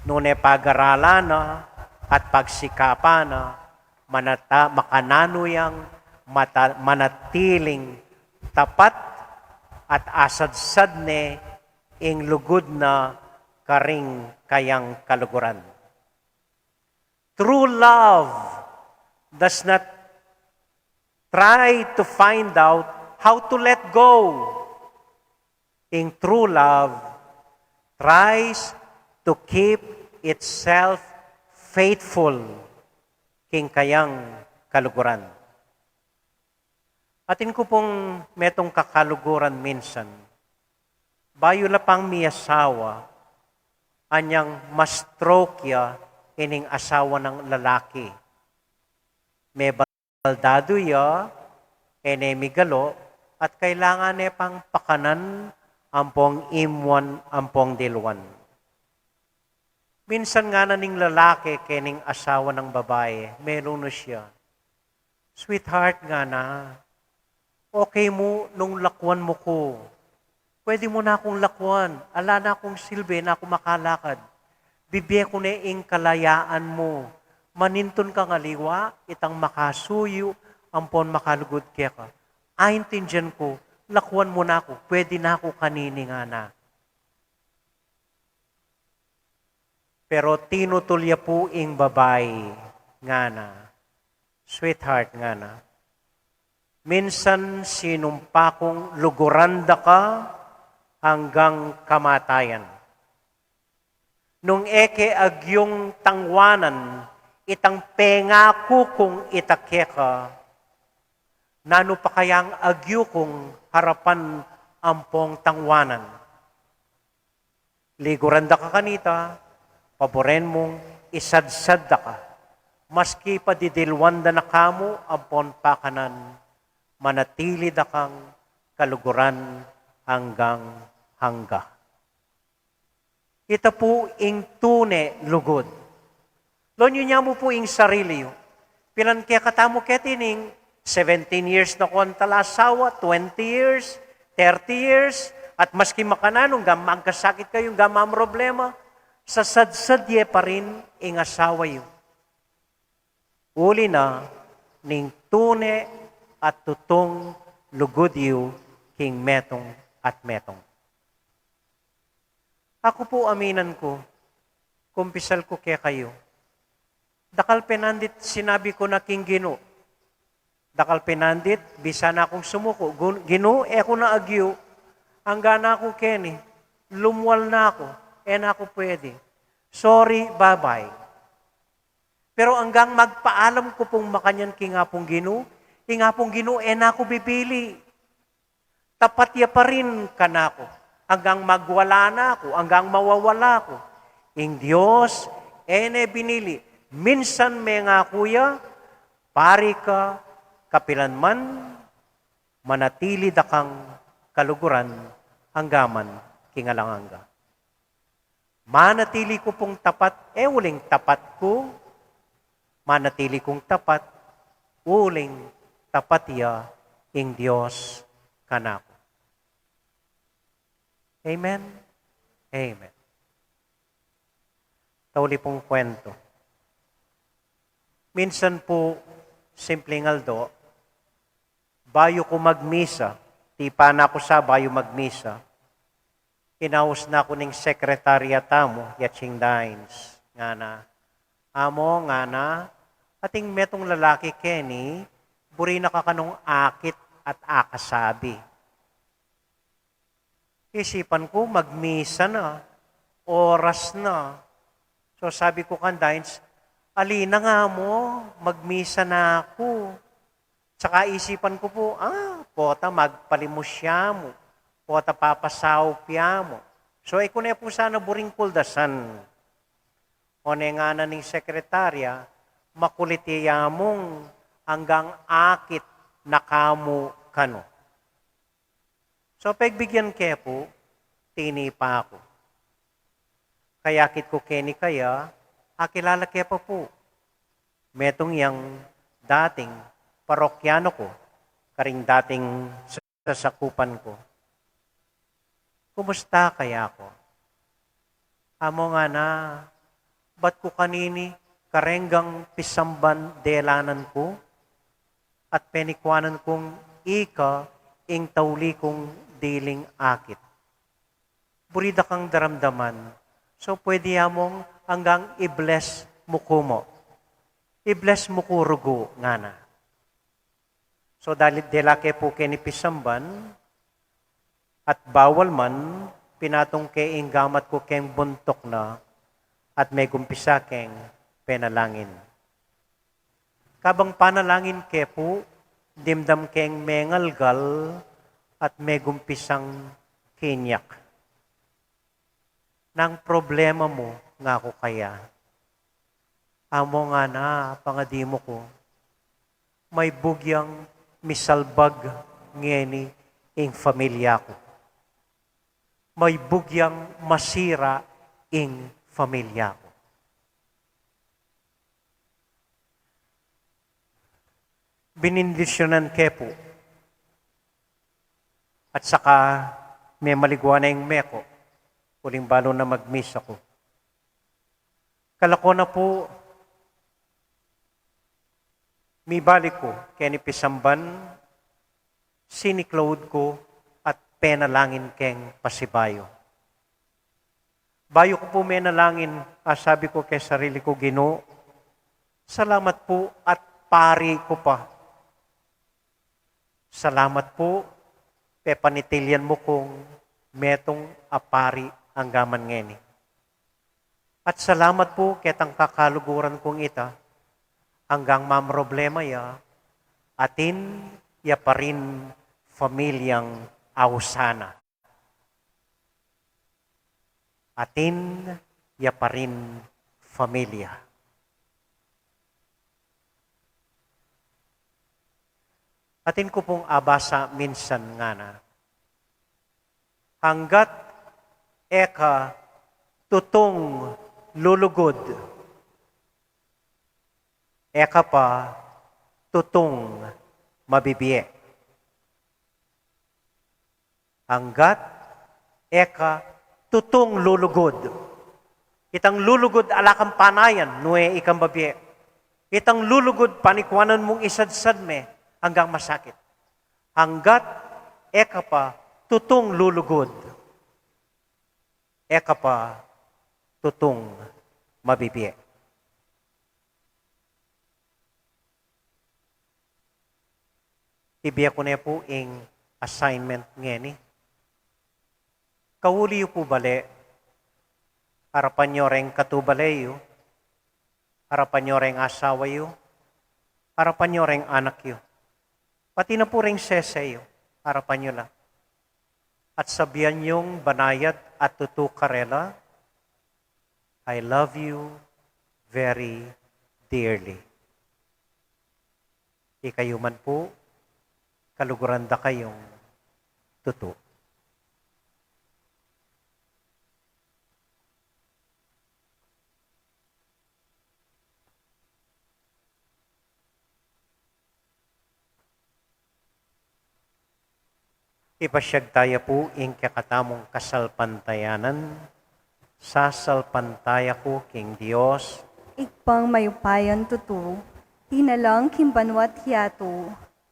nune pag-aralan na at pagsikapan na, manata-, makananu yang mata-, manatiling tapat at asadsad ne ing lugud na karing kayang kaluguran. True love does not try to find out how to let go. Ing true love tries to keep itself faithful king kayang kaluguran. Atin ku pung metung kakaluguran minsan, bayu la pang miasawa, anyang ma-stroke ya ining asawa nang lalaki. Mebaldadu ya, e ne migalu, at kailangan ne pang pakanan ampong imuan, ampong diluan. Minsan ngana ning lalaki kening asawa nang babai, melunus ya. "Sweetheart," ngana, "okay mu nung lakuan mu ku. Pwede mu na kung lakuan. Ala na kung silbi, e na ku makalakad. Bibie ku ne ing kalayaan mu. Manintun kang aliwa, itang makasuyu ampon makalugud keka. Aintindian ku, lakuan mu na ku. Pwede na ku kanini," ngana. Pero tinutul ya pu ing babai, ngana, "Sweetheart," ngana, "minsan sinumpa kung luguran da ka anggang kamatayan. Nung e ke agyung tangwanan itang pengaku kung ita keka, nanu pa kayang agyu kung harapan ampong tangwanan? Liguran da ka kanita, paboren mung isadsad da ka. Maski pa didiluan da na ka mu ampon pakanan, manatili da kang kaluguran anggang angga." Ita pu ing tune lugud. Lonyu nya mu pu ing sarili yu. Pilan kekatamu keti ning seventeen years na kong talasawa, twenty years, thirty years, at maski makananu, anggang magkasakit kayu, anggang mamroblema, sasadsad ye pa rin ing asawa yu. Uli na ning tune at tutung lugud yu king metung at metung. Aku pu, aminan ku, kumpisal ku kekayu, dakal penandit sinabi ku na king Ginu. Dakal penandit, bisa na kung sumuku, "Gun-, Ginu, e ku na agyu. Angga na ku keni. Lumwal na ku. E na ku pwede. Sorry, bye-bye." Pero anggang magpaalam ku pung makanyan king Apung Ginu, ing Apung Ginu e na ku bibili. Tapat ya pa rin kanaku. Anggang magwala na ku, anggang mawawala ku, ing Dios e ne binili. Minsan mengaku ya, pari ka kapilan man, manatili da kang kaluguran angga man king alang angga. Manatili ku pung tapat, e uling tapat ku, manatili kung tapat, uling tapat ya ing Dios kanaku. Amen? Amen. Tauli pung kwento. Minsan pu, simpleng aldo, bayu ku magmisa, tipa na ku sa bayu magmisa, inaus na ku ning sekretarya tamu, ya Ching Dines, ngana, "Amo," ngana, "ating metung lalaki keni, buri na ka kanung akit at akasabi." Isipan ku, magmisa na, oras na. So sabi ku kang Dines, "Ali na nga mu, magmisa na ku." Saka isipan ku pu, ah, pota magpalimus ya mu, pota papasaup ya mu. So e ku ne pu sana buring kuldasan. One ngana ning sekretarya, "Makulit ya mung anggang akit na ka mu kanu." So pegbigyan ke pu, tinipa ku. Kayakit ku keni kaya, akilala ke pa pu. Metung yang dating parokyanu ku, karing dating sasakupan ku. "Kumusta?" kaya ku. "Amo," ngana, "bat ku kanini karenggang pisamban delanan ku, at penikuanan kung ika ing tauli kung diling akit. Buri da kang daramdaman. So pwede ya mung anggang i-bless mu ku mu. I-bless mu ku rugu," ngana. So dali, dela ke pu keni pisamban, at bawal man, pinatung ke ing gamat ku keng buntuk na, at megumpisa keng penalangin. Kabang panalangin ke pu, dimdam keng mengalgal at megumpisang kinyak. "Nang problema mu?" ngaku kaya. "Amo," ngana, "pangadi mu ku, maybug yang misalbag ngeni ing familia ku. Maybug yang masira ing familia ku." Binendisyunan ke pu. At saka memaligwa na ing meko, uling balu na magmisa ku. Kalako na pu, mibalik ku keni pisamban, siniklaud ku at penalangin keng pasibayu. Bayu ku pu menalangin, asabi ku keng sarili ku, "Ginu, salamat pu at pari ku pa. Salamat pu, pepanitilyan mu kung metung a pari anggaman ngeni. At salamat pu ketang kakaluguran kung ita, anggang mamroblema ya, atin ya pa rin familiang ausan na. Atin ya pa rin familia." Atin ku pung abasa minsan ngana, "Hanggat e ka tutung lulugud, e ka pa tutung mabibie." Hanggat e ka tutung lulugud. Itang lulugud ala kang panayan, nune ikang babie. Itang lulugud panikuanan mung isadsad me anggang masakit. Hanggat e ka pa tutung lulugud, e ka pa tutung mabibie. Ibie ku ne pu ing assignment ngeni. Kauli yu pu bale, arapan yu reng katubale yu, arapan yu reng asawa yu, arapan yu reng anak yu, pati na pu reng sese yu, arapan yu la. At sabian yung banayad at tutu karela, "I love you very dearly." Ikayu man pu, kaluguran da kayung tutu. Ipasyag taya pu ing kekatamung kasalpantayanan. Sasalpantaya ku king Dios, Ibpang mayupayang tutu, dinalang king banua't yatu,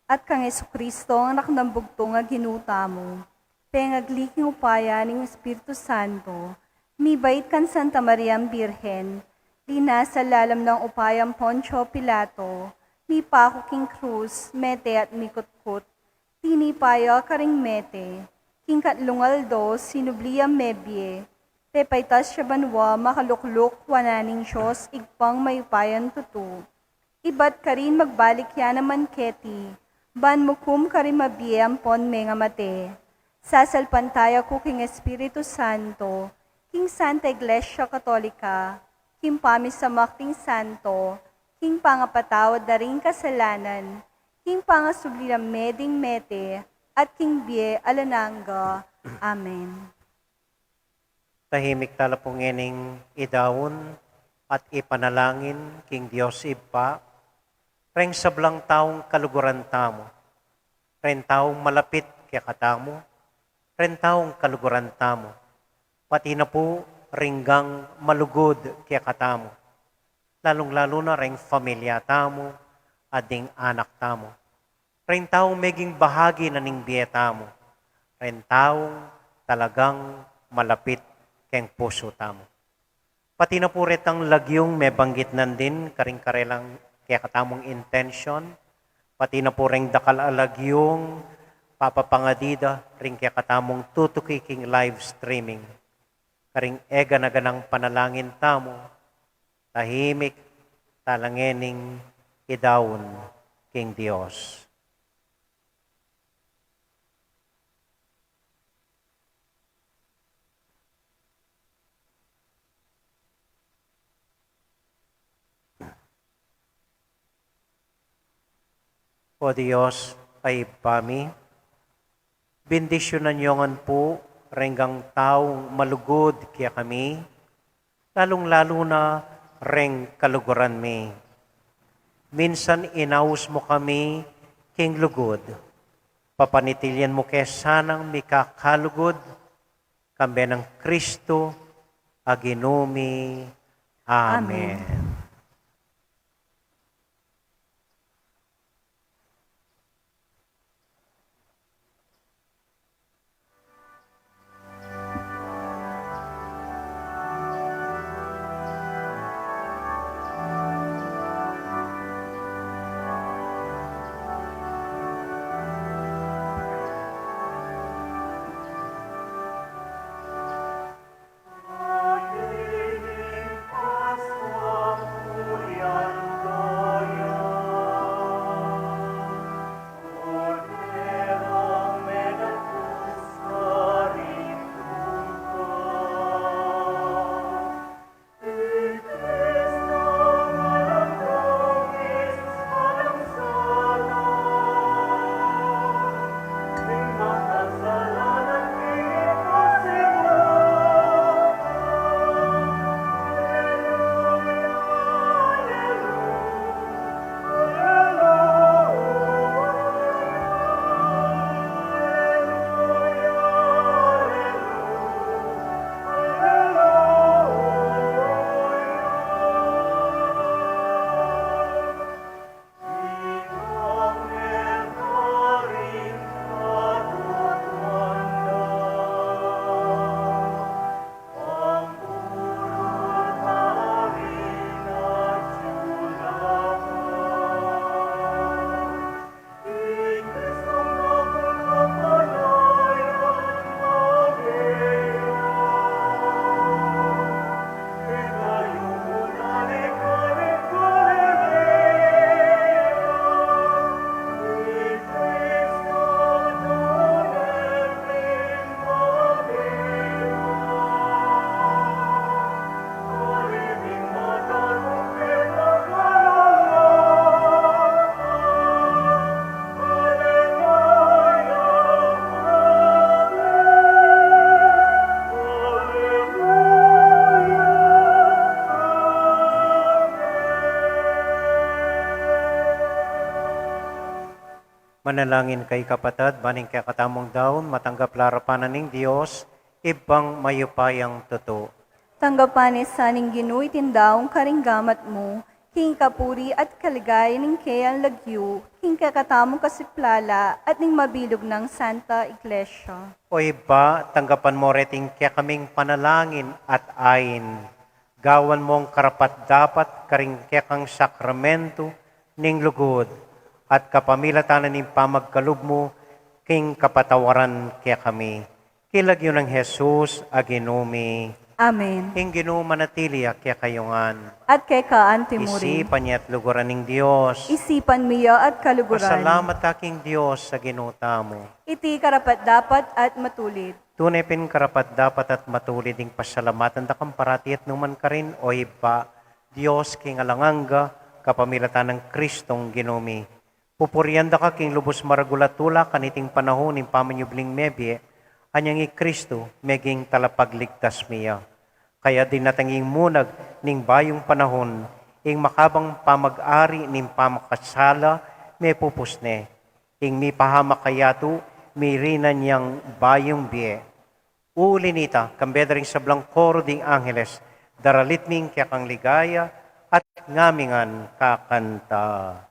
at kang Jesucristo, Anak nang bugtung a Ginu tamu, pengagli king upaya ning Espiritu Santo, mibait kang Santa Mariang Birhen, linasa lalam nang upayang Poncio Pilato, mipaku king krus, mete at mikutkut, tinipa ya karing mete, king katlung aldo sinubli yang mebie, pepaitas ya banua, makalukluk wanan ning Dios, Ibpang mayupayang tutu. Ibat karin magbalik ya naman keti, ban mukum karing mabie ampon mengamate. Sasalpantaya ku king Espiritu Santo, king Santa Iglesia Katolika, king pamisamak ding santo, king pangapatawad da ring kasalanan, king pangasubli la me ding mete, at king bie alang angga. Amen. Tahimik tala pu ngening idaun at ipanalangin king Dios Ibpa, reng sablang taung kaluguran tamu, reng taung malapit kekatamu, reng taung kaluguran tamu, pati na pu ring gatang malugud kekatamu, lalung-lalu na reng familia tamu at ding anak tamu, reng taung meging bahagi na ning bie tamu, reng taung talagang malapit keng pusu tamu. Pati na pu retang lagyung mebanggit nandin karing karelang kekatamung intensyon, pati na pu reng dakal a lagyung papapangadi da ring kekatamung tutuki king live streaming. Karing e gana-ganang panalangin tamu, tahimik tala ngening idaun king Dios. O Dios, a Ibpa mi, bendisyunan yu ngan pu reng taung malugud kekami, lalung-lalu na reng kaluguran mi. Minsan inaus mu kami king lugud, papanitilyan mu ke sanang mikakalugud, kambe nang Kristo a Ginu mi. Amen. Amen. Manalangin kayu kapatad, ban ing kekatamung daun matanggap la arapan na ning Dios, Ibpang mayupayang tutu. Tanggapan ne sa ning Ginu iting daun karing gamat mu, king kapurian at kaligayan ning keyang lagyu, king kekatamung kasiplala at ning mabilug nang Santa Iglesia. O Ibpa, tanggapan mu reting kekaming panalangin at ain. Gawan mung karapat-dapat karing kekang sakramentu ning lugud, at kapamilatan na ning pamagkalub mu, king kapatawaran kekami. King lagyu nang Jesus a Ginu mi. Amen. Ing Ginu manatili ya kekayu ngan. At keka anti mu rin. Isipan ya at luguran ning Dios. Isipan mi ya at kaluguran. Pasalamat ta king Dios a Ginu tamu. Iti karapat-dapat at matulid. Tune pin karapat-dapat at matulid ing pasalamatan da kang parati at nukarin man, o Ibpa, Dios king alang angga, kapamilatan nang Kristong Ginu mi. Pupurian da ka king lubus maragul a tula kaniting panahun ning pamanyubling mebie, anyang i Kristu meging talapagligtas mi ya. Kaya dinatang ing munag ning bayung panahun, ing makabang pamag-ari ning pamakasala mepupus ne, ing mipahamak a yatu mirinan yang bayung bie. Uli nita, kambe da ring sablang koro ding angeles, daralit mi ing kekang ligaya at ngamingan kakanta.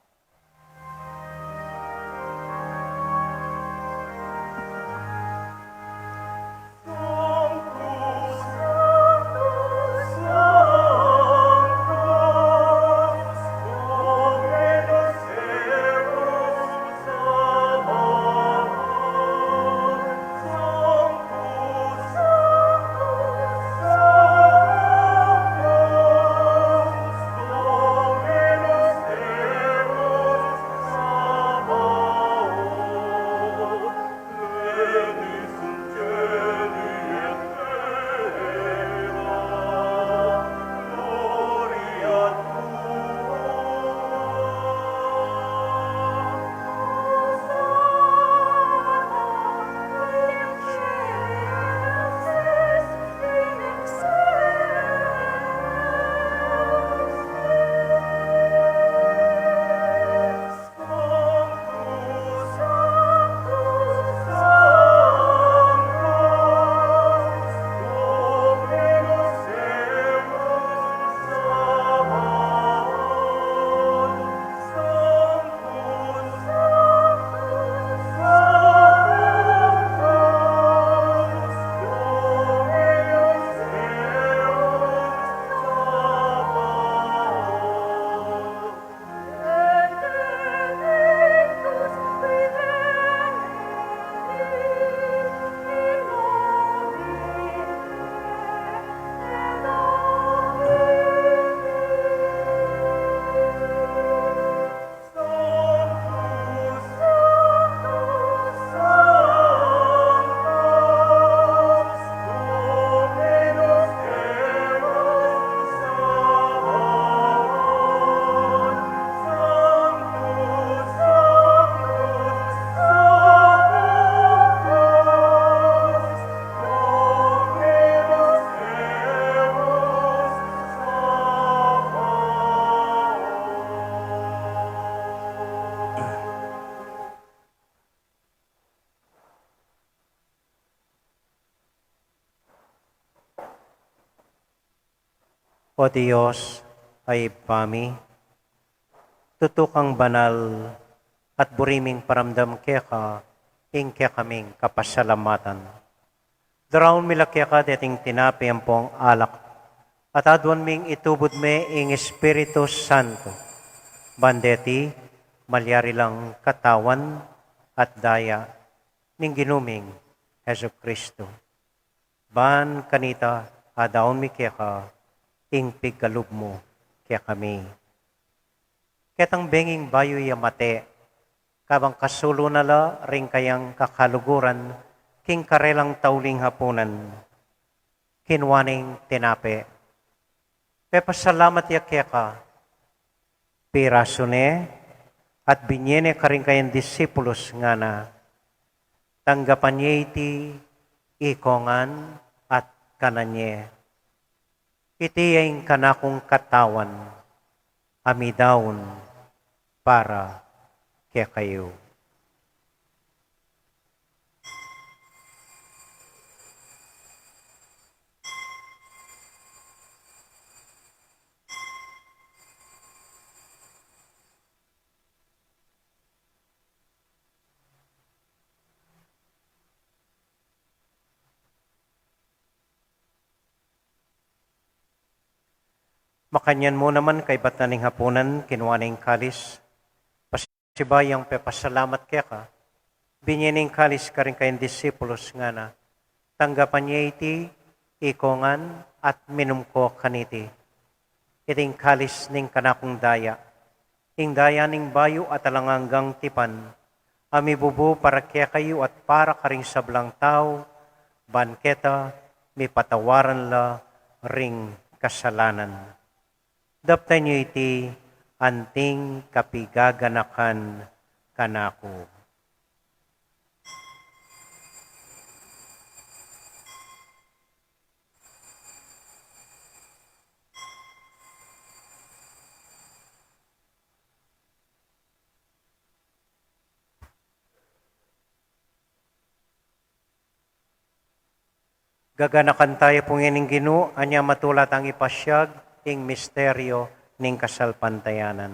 O Dios, a Ibpa mi, tutu kang banal at buri ming paramdam keka ing kekaming kapasalamatan. Daraun mi la keka deting tinape ampong alak, at aduan ming itubud me ing Espiritu Santo. Ban deti malyari lang katawan at daya ning Ginu ming Jesucristo. Ban kanita adaun mi keka ing pigkalub mu kekami. Ketang benging bayu ya mate, kabang kasulu na la ring kayang kakaluguran king karelang tauling hapunan, kinua neng tinape, pepasalamat ya keka, pirasu ne, at binye ne karing kayang disipulus, ngana, tanggapan ye iti ikongan at kanan ye. Iti ya ing kanakung katawan a midaun para kekayu. Makanyan mu naman kaybat na ning hapunan, kinua ne ing kalis, pasibayu yang pepasalamat keka, binye ne ing kalis karing kayang disipulus, ngana: Tanggapan ye iti, ikongan, at minum ko kaniti. Iti ing kalis ning kanakung daya, ing daya ning bayu at alang anggang tipan, a mibubu para kekayu at para karing sablang tau, ban keta mipatawaran la ring kasalanan. Daptan yu iti anting kapigaganakan kanaku. Gaganakan taya pu ngeni ing Ginu, anya matula tang ipasiag ing misteryo ning kasalpantayanan.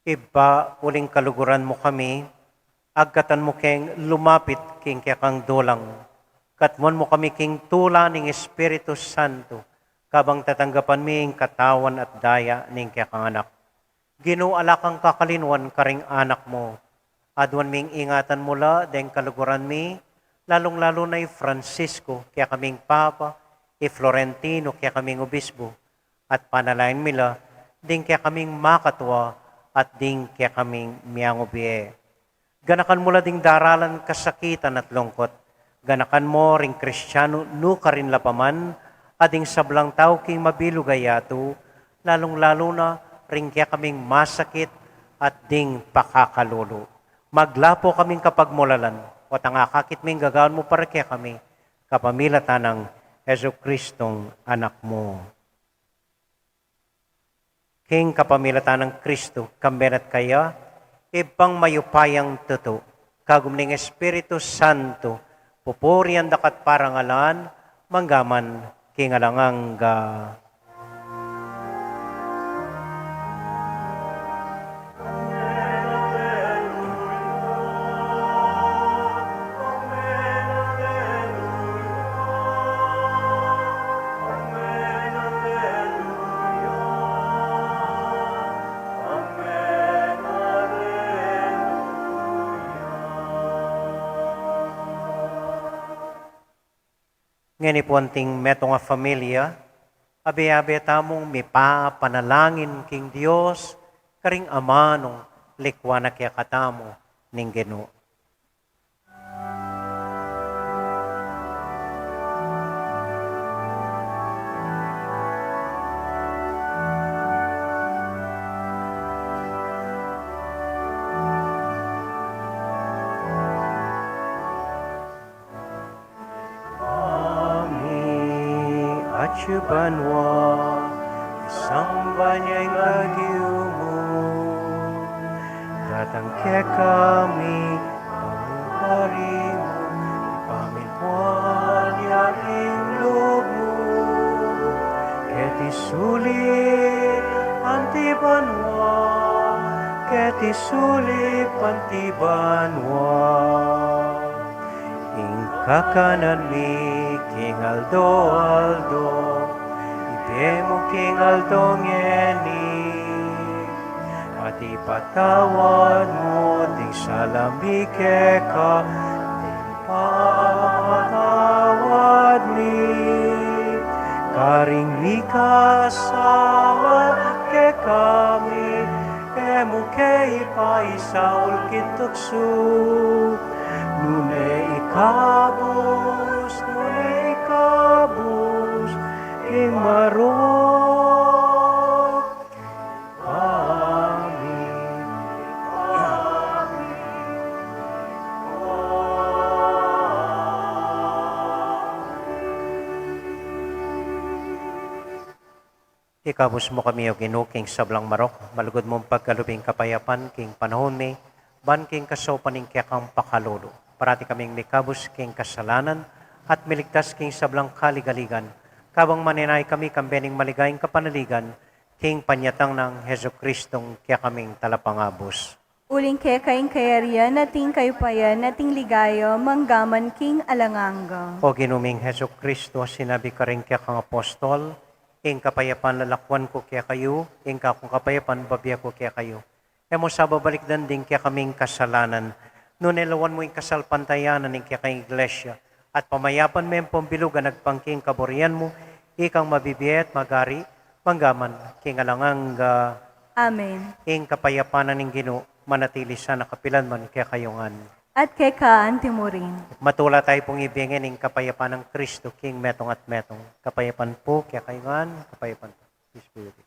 Ibpa, uling kaluguran mu kami, agkatan mu keng lumapit king kekang dulang. Katmuan mu kami king tula ning Espiritu Santo, kabang tatanggapan mi ing katawan at daya ning kekang Anak. Ginu, ala kang kakalinuan karing anak mu. Aduan ming ingatan mu la deng kaluguran mi, lalung-lalu na i Francisco, kekaming Papa, i Florentino, kekaming Obispo, at panalangin mi la ding kekaming makatua at ding kekaming miangubie. Ganakan mu la ding daralan kasakitan at lungkut. Ganakan mu ring Kristianu nukarin la pa man, a ding sablang tau king mabilug a yatu, lalung-lalu na ring kekaming masakit at ding pakakalulu. Maglapo kaming kapagmulalan, o tangakakit ming gagawan mu para kekami, kapamilatan nang Jesucristong Anak mu. King kapamilatan nang Kristu, kambe na at kaya, Ibpang mayupayang tutu, kagum ning Espiritu Santo, pupurian daka at parangalan, mangga man king alang angga. Ngeni pu anting metung a familia, abe-abe tamung mipapanalangin king Dios, karing amanung likuan na kekatamu ning Ginu. Ibpa mi, atsu ka banua, misamban ya ing lagyu mu, datang kekami ing pamagari mu, mipamintuan ya ing lub mu, keti sulip anti banua, keti sulip anti banua. Ing kakanan mi king aldo-aldo, ibie mu king aldo ngeni, at ipatawad mu ding sala mi keka, ding pamamatawad mi karing mikasala kekami, e mu ke ipaisaul king tuksu, nune ikabus, nune ikabus king marok. Amen. Ikabus mu kami, O Ginu, king sablang marok, malugud mung pagkalub ing kapayapan king panaun mi, ban king kasaupan ning kekang pakalulu, parati kaming mikabus king kasalanan at miligtas king sablang kaligaligan, kabang manenaya kami kambe ning maligayang kapanaligan king panyatang nang Jesucristong kekaming Talapangabus. Uling keka ing kayarian, at ing kayupayan, at ing ligaya, mangga man king alang angga. O Ginu ming Jesucristo, sinabi mu karing kekang apostol, ing kapayapan lalakuan ku kekayu, ing kakung kapayapan bibie ku kekayu. E mu sa babalikdan ding kekaming kasalanan, nune lawan mu ing kasalpantayanan ning kekang Iglesia, at pamayapan me pung bilug agpang king kaburian mu, ikang mabibie at magari, mangga man king alang angga. Amen. Ing kapayapan ning Ginu manatili sana kapilan man kekayu ngan. At keka anti mu rin. Matula tayu pung ibie ngan ing kapayapan nang Kristo king metung at metung. Kapayapan pu kekayu ngan, kapayapan pu. Peace be with you.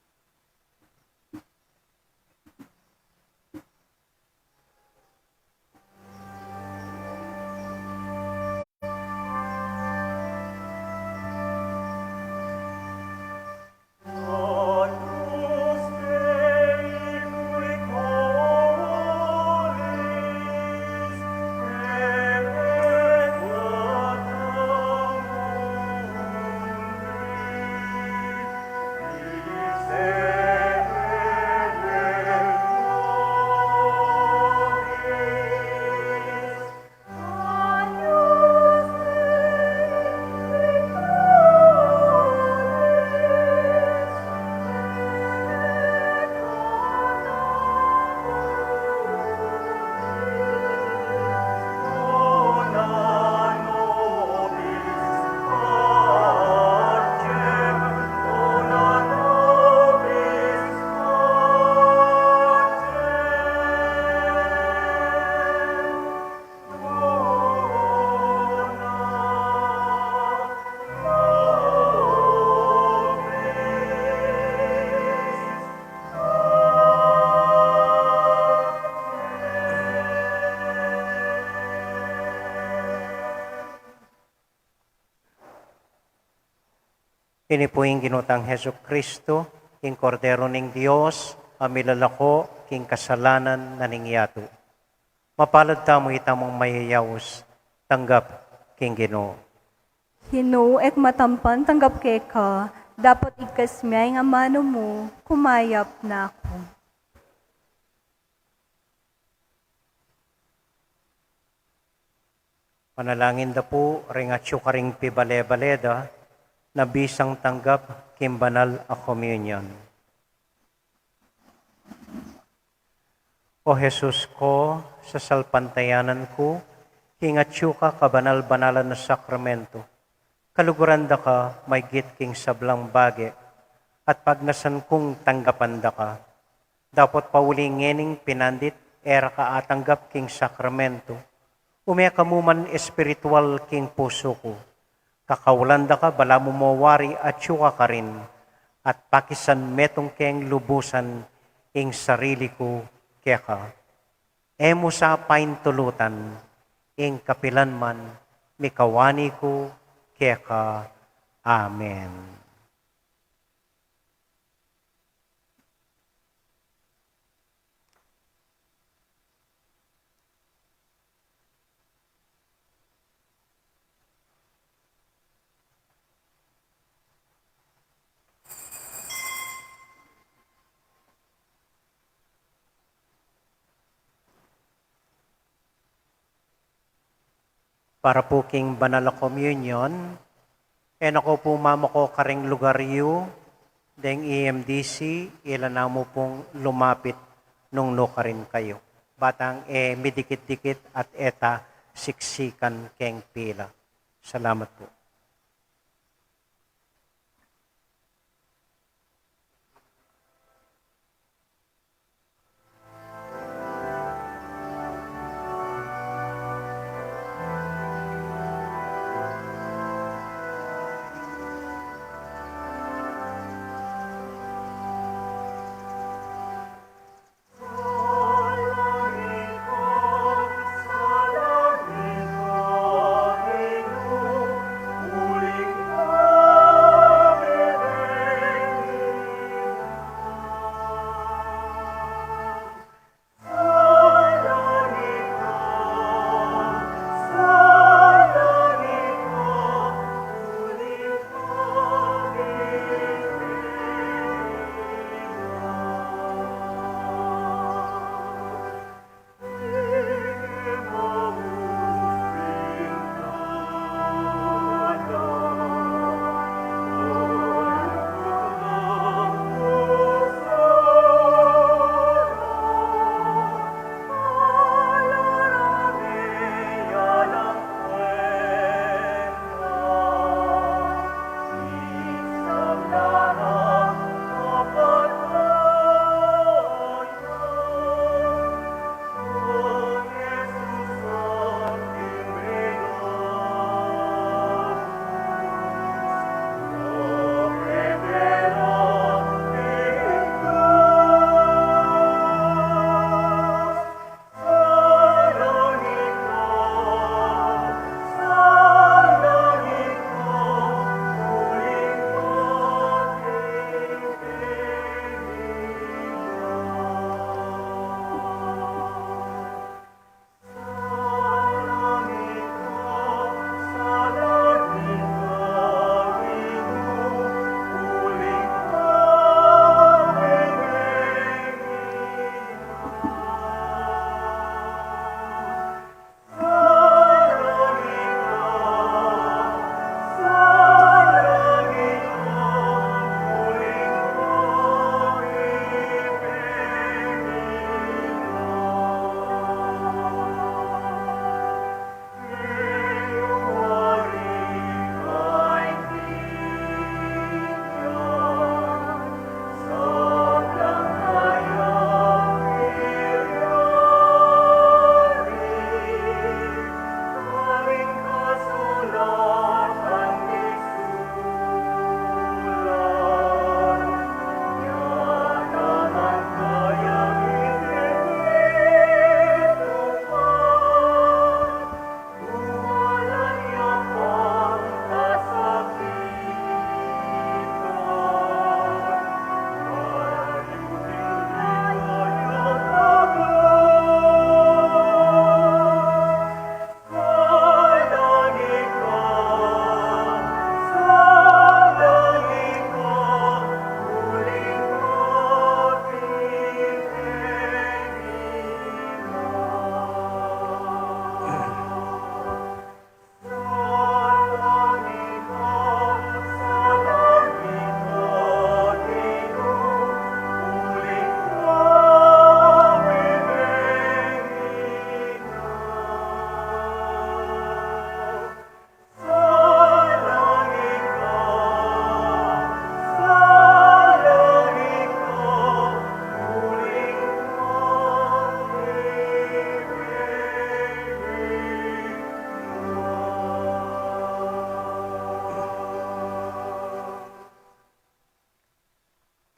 Ini pu ing Ginu tang Jesucristo, ing Kordero ning Dios, a milalako king kasalanan na ning yatu. Mapalad tamu itamung mayayaus, tanggap king Ginu. Ginu, e ku matampan tanggap keka, dapot igkas me ing amanu mu, kumayap na ku. Panalangin da pu ring atyu karing pibale-bale da, na bisang tanggap king banal a komunyon. O Jesus ku, sasalpantayanan ku king atyu ka kabanal-banalan a sakramento, kaluguran da ka maygit king sablang bage, at pagnasan kung tanggapan da ka. Dapot pauli ngening pinandit e ra ka atanggap king sakramento, ume ka mu man espiritual king pusu ku. Kakaulan da ka balamu mo wari atyu ka karin, at pakisan metung keng lubusan ing sarili ku keka. E mu sa paintulutan, ing kapilan man mikawani ku keka. Amen. Para pu king banal a komunyon, e na ko pu mamako karing lugar yu, deng E M D C, ila na mu pung lumapit nung nukarin kayu. Batang e midikit-dikit at e ta siksikan keng pila. Salamat pu.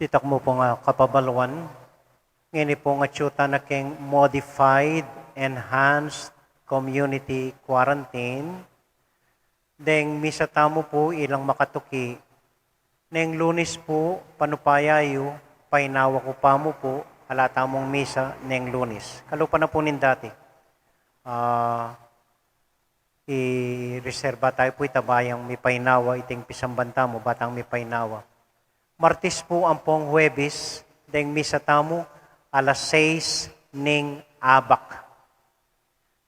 Itak mu pung kapabaluan, ngeni pung atyu tana keng modified, enhanced community quarantine. Deng misa tamu pu ilang makatuki. Neng Lunes pu, panupaya yu, painawa ku pa mu pu, ala tamung misa neng Lunes. Kalupa na pu ning dati. Ah, ireserba tayu pu ita ba yang mipainawa, iting pisamban tamu, ba tang mipainawa. Martes pu ampong Huwebes, deng misa tamu, alas sais ning abak.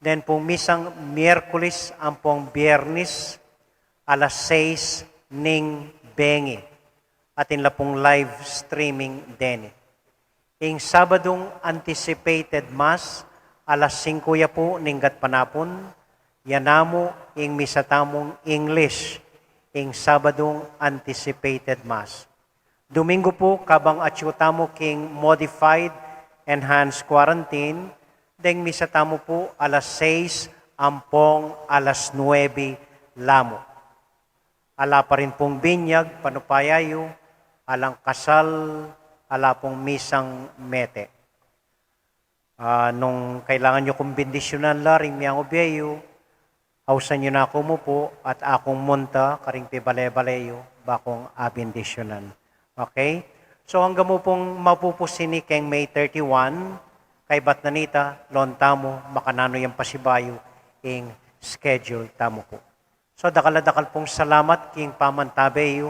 Deng pung misang Miyerkules ampong Biernes, alas sais ning bengi. Atin la pung live streaming deni. Ing Sabadung anticipated Mass, alas singku ya pu ning gatpanapun, ya namu ing misa tamung English, ing Sabadung anticipated Mass. Domingo pu, kabang atyu tamu king modified, enhanced quarantine, deng misa tamu pu alas sais ampong alas nuebe la mu. Ala pa rin pung binyag, panupaya yu, alang kasal, ala pung misang mete. Ah, nung kailangan yu kung bendisyunan la ring miangubie yu, ausan yu na ku mu pu at akung munta karing pibale-bale yu, ba kung abendisyunan. Okay? So, angga mu pung mapupus ini keng May thirty-one, kaybat na nita, lawan tamu, makananu yang pasibayu ing schedule tamu pu. So, dakal a dakal pung salamat king pamantabe yu,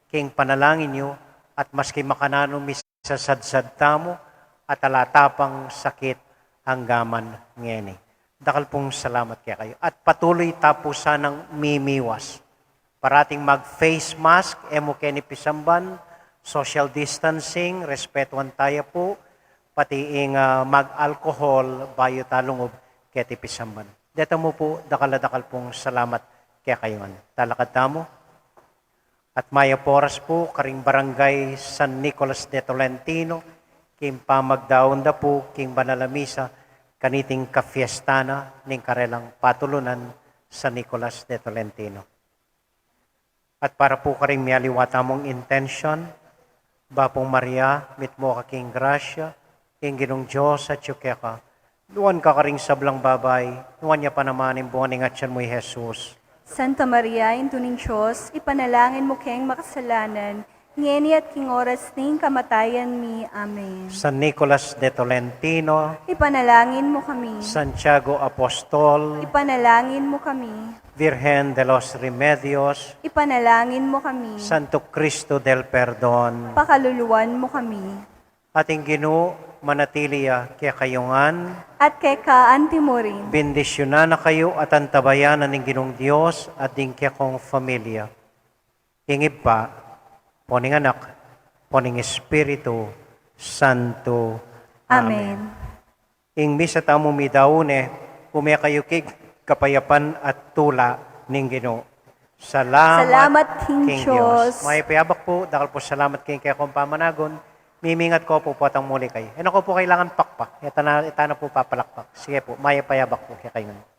king panalangin yu, at maski makananu misasadsad tamu, at ala ta pang sakit anggaman ngeni. Dakal pung salamat kekayu. At patuloy ta pu sanang mimiwas. Parating mag-face mask, e mu keni pisamban, social distancing, respetuan taya pu, pati ing, ah, mag-alcohol, bayu ta lungub keti pisamban. Deta mu pu, dakal a dakal pung salamat kekayu ngan. Talakad tamu. At mayap a oras pu, karing Barangay San Nicolas de Tolentino, king pamagdaun da pu king banal a misa, kaniting kafiesta na ning karelang patulunan, San Nicolas de Tolentino. At para pu karing mialiwa tamung intention, Bapu Maria, mitmu ka king grasya, ing Ginung Dios atyu keka. Nuan ka karing sablang babai, nuan ya pa naman ing bunga ning atyan mu, i Jesus. Santa Maria, Indu ning Dios, ipanalangin mu keng makasalanan, ngeni at king oras ning kamatayan mi. Amen. San Nicolas de Tolentino, ipanalangin mu kami. Santiago Apostol, ipanalangin mu kami. Virgen de los Remedios, ipanalangin mu kami. Santo Cristo del Perdon, pakaluluan mu kami. Ating Ginu, manatili ya kekayu ngan. At keka anti mu rin. Bendisyunan na kayu at antabayanan ning Ginung Dios at ding kekong familia. Ing Ibpa, ampo ning Anak, ampo ning Espiritu Santo. Amen. Amen. Ing misa tamu midaun ne, ume kayu king kapayapan at tula ning Ginu. Salamat, salamat king Dios. Mayap a abak pu, dakal pung salamat king kekong pamanagun, mimingat ko pu potang muli kayu. E na ko pu kailangan pakpak, e tana, e tana pu papalakpak. Sige pu, mayap a abak pu kekayu ngan.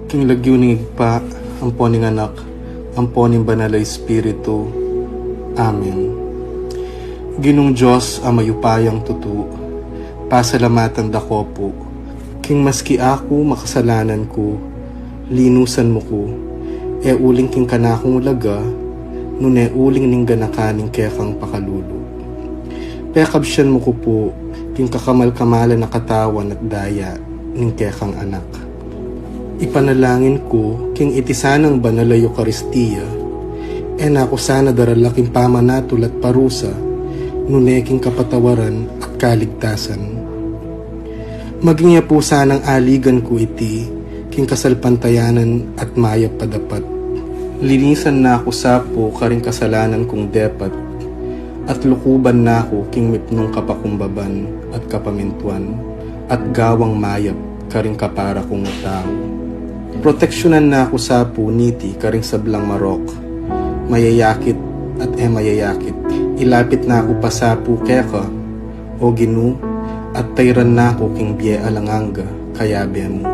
King lagyu ning Ibpa, ampo ning Anak, ampo ning Banal a Espiritu. Amen. Ginung Dios a mayupayang tutu, pasalamatan da ka pu, king maski aku makasalanan ku, linusan mu ku, e uling king kanakung laga, nune uling ning ganakan ning kekang pakalulu. Pekabsian mu ku pu king kakamal-kamalan a katawan at daya ning kekang Anak. Ipanalangin ku king iti sanang banal a Eukaristia, e na ku sana darala king pamanatul at parusa, nune king kapatawaran at kaligtasan. Maging ya pu sanang aligan ku iti king kasalpantayanan at mayap a dapat. Linisan na ku sa pu karing kasalanan kung depat, at lukuban na ku king mipnung kapakumbaban at kapamintuan, at gawang mayap karing kapara kung tau. Proteksyunan na ku sa pu niti karing sablang marok, mayayakit at e mayayakit. Ilapit na ku pa sa pu keka, O Ginu, at tayran na ku king bie alang angga, kayabe mu.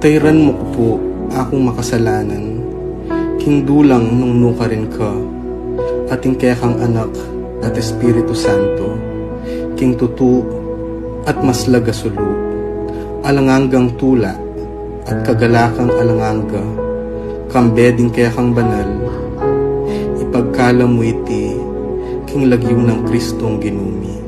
Tayran mu ku pu akung makasalanan, king dulang nung nukarin ka, at ing kekang Anak at Espiritu Santo, king tutu at maslag a sulu, alang anggang tula at kagalakang alang angga, kambe ding kekang banal, ipagkalam mu iti king lagyu nang Kristong Ginu mi.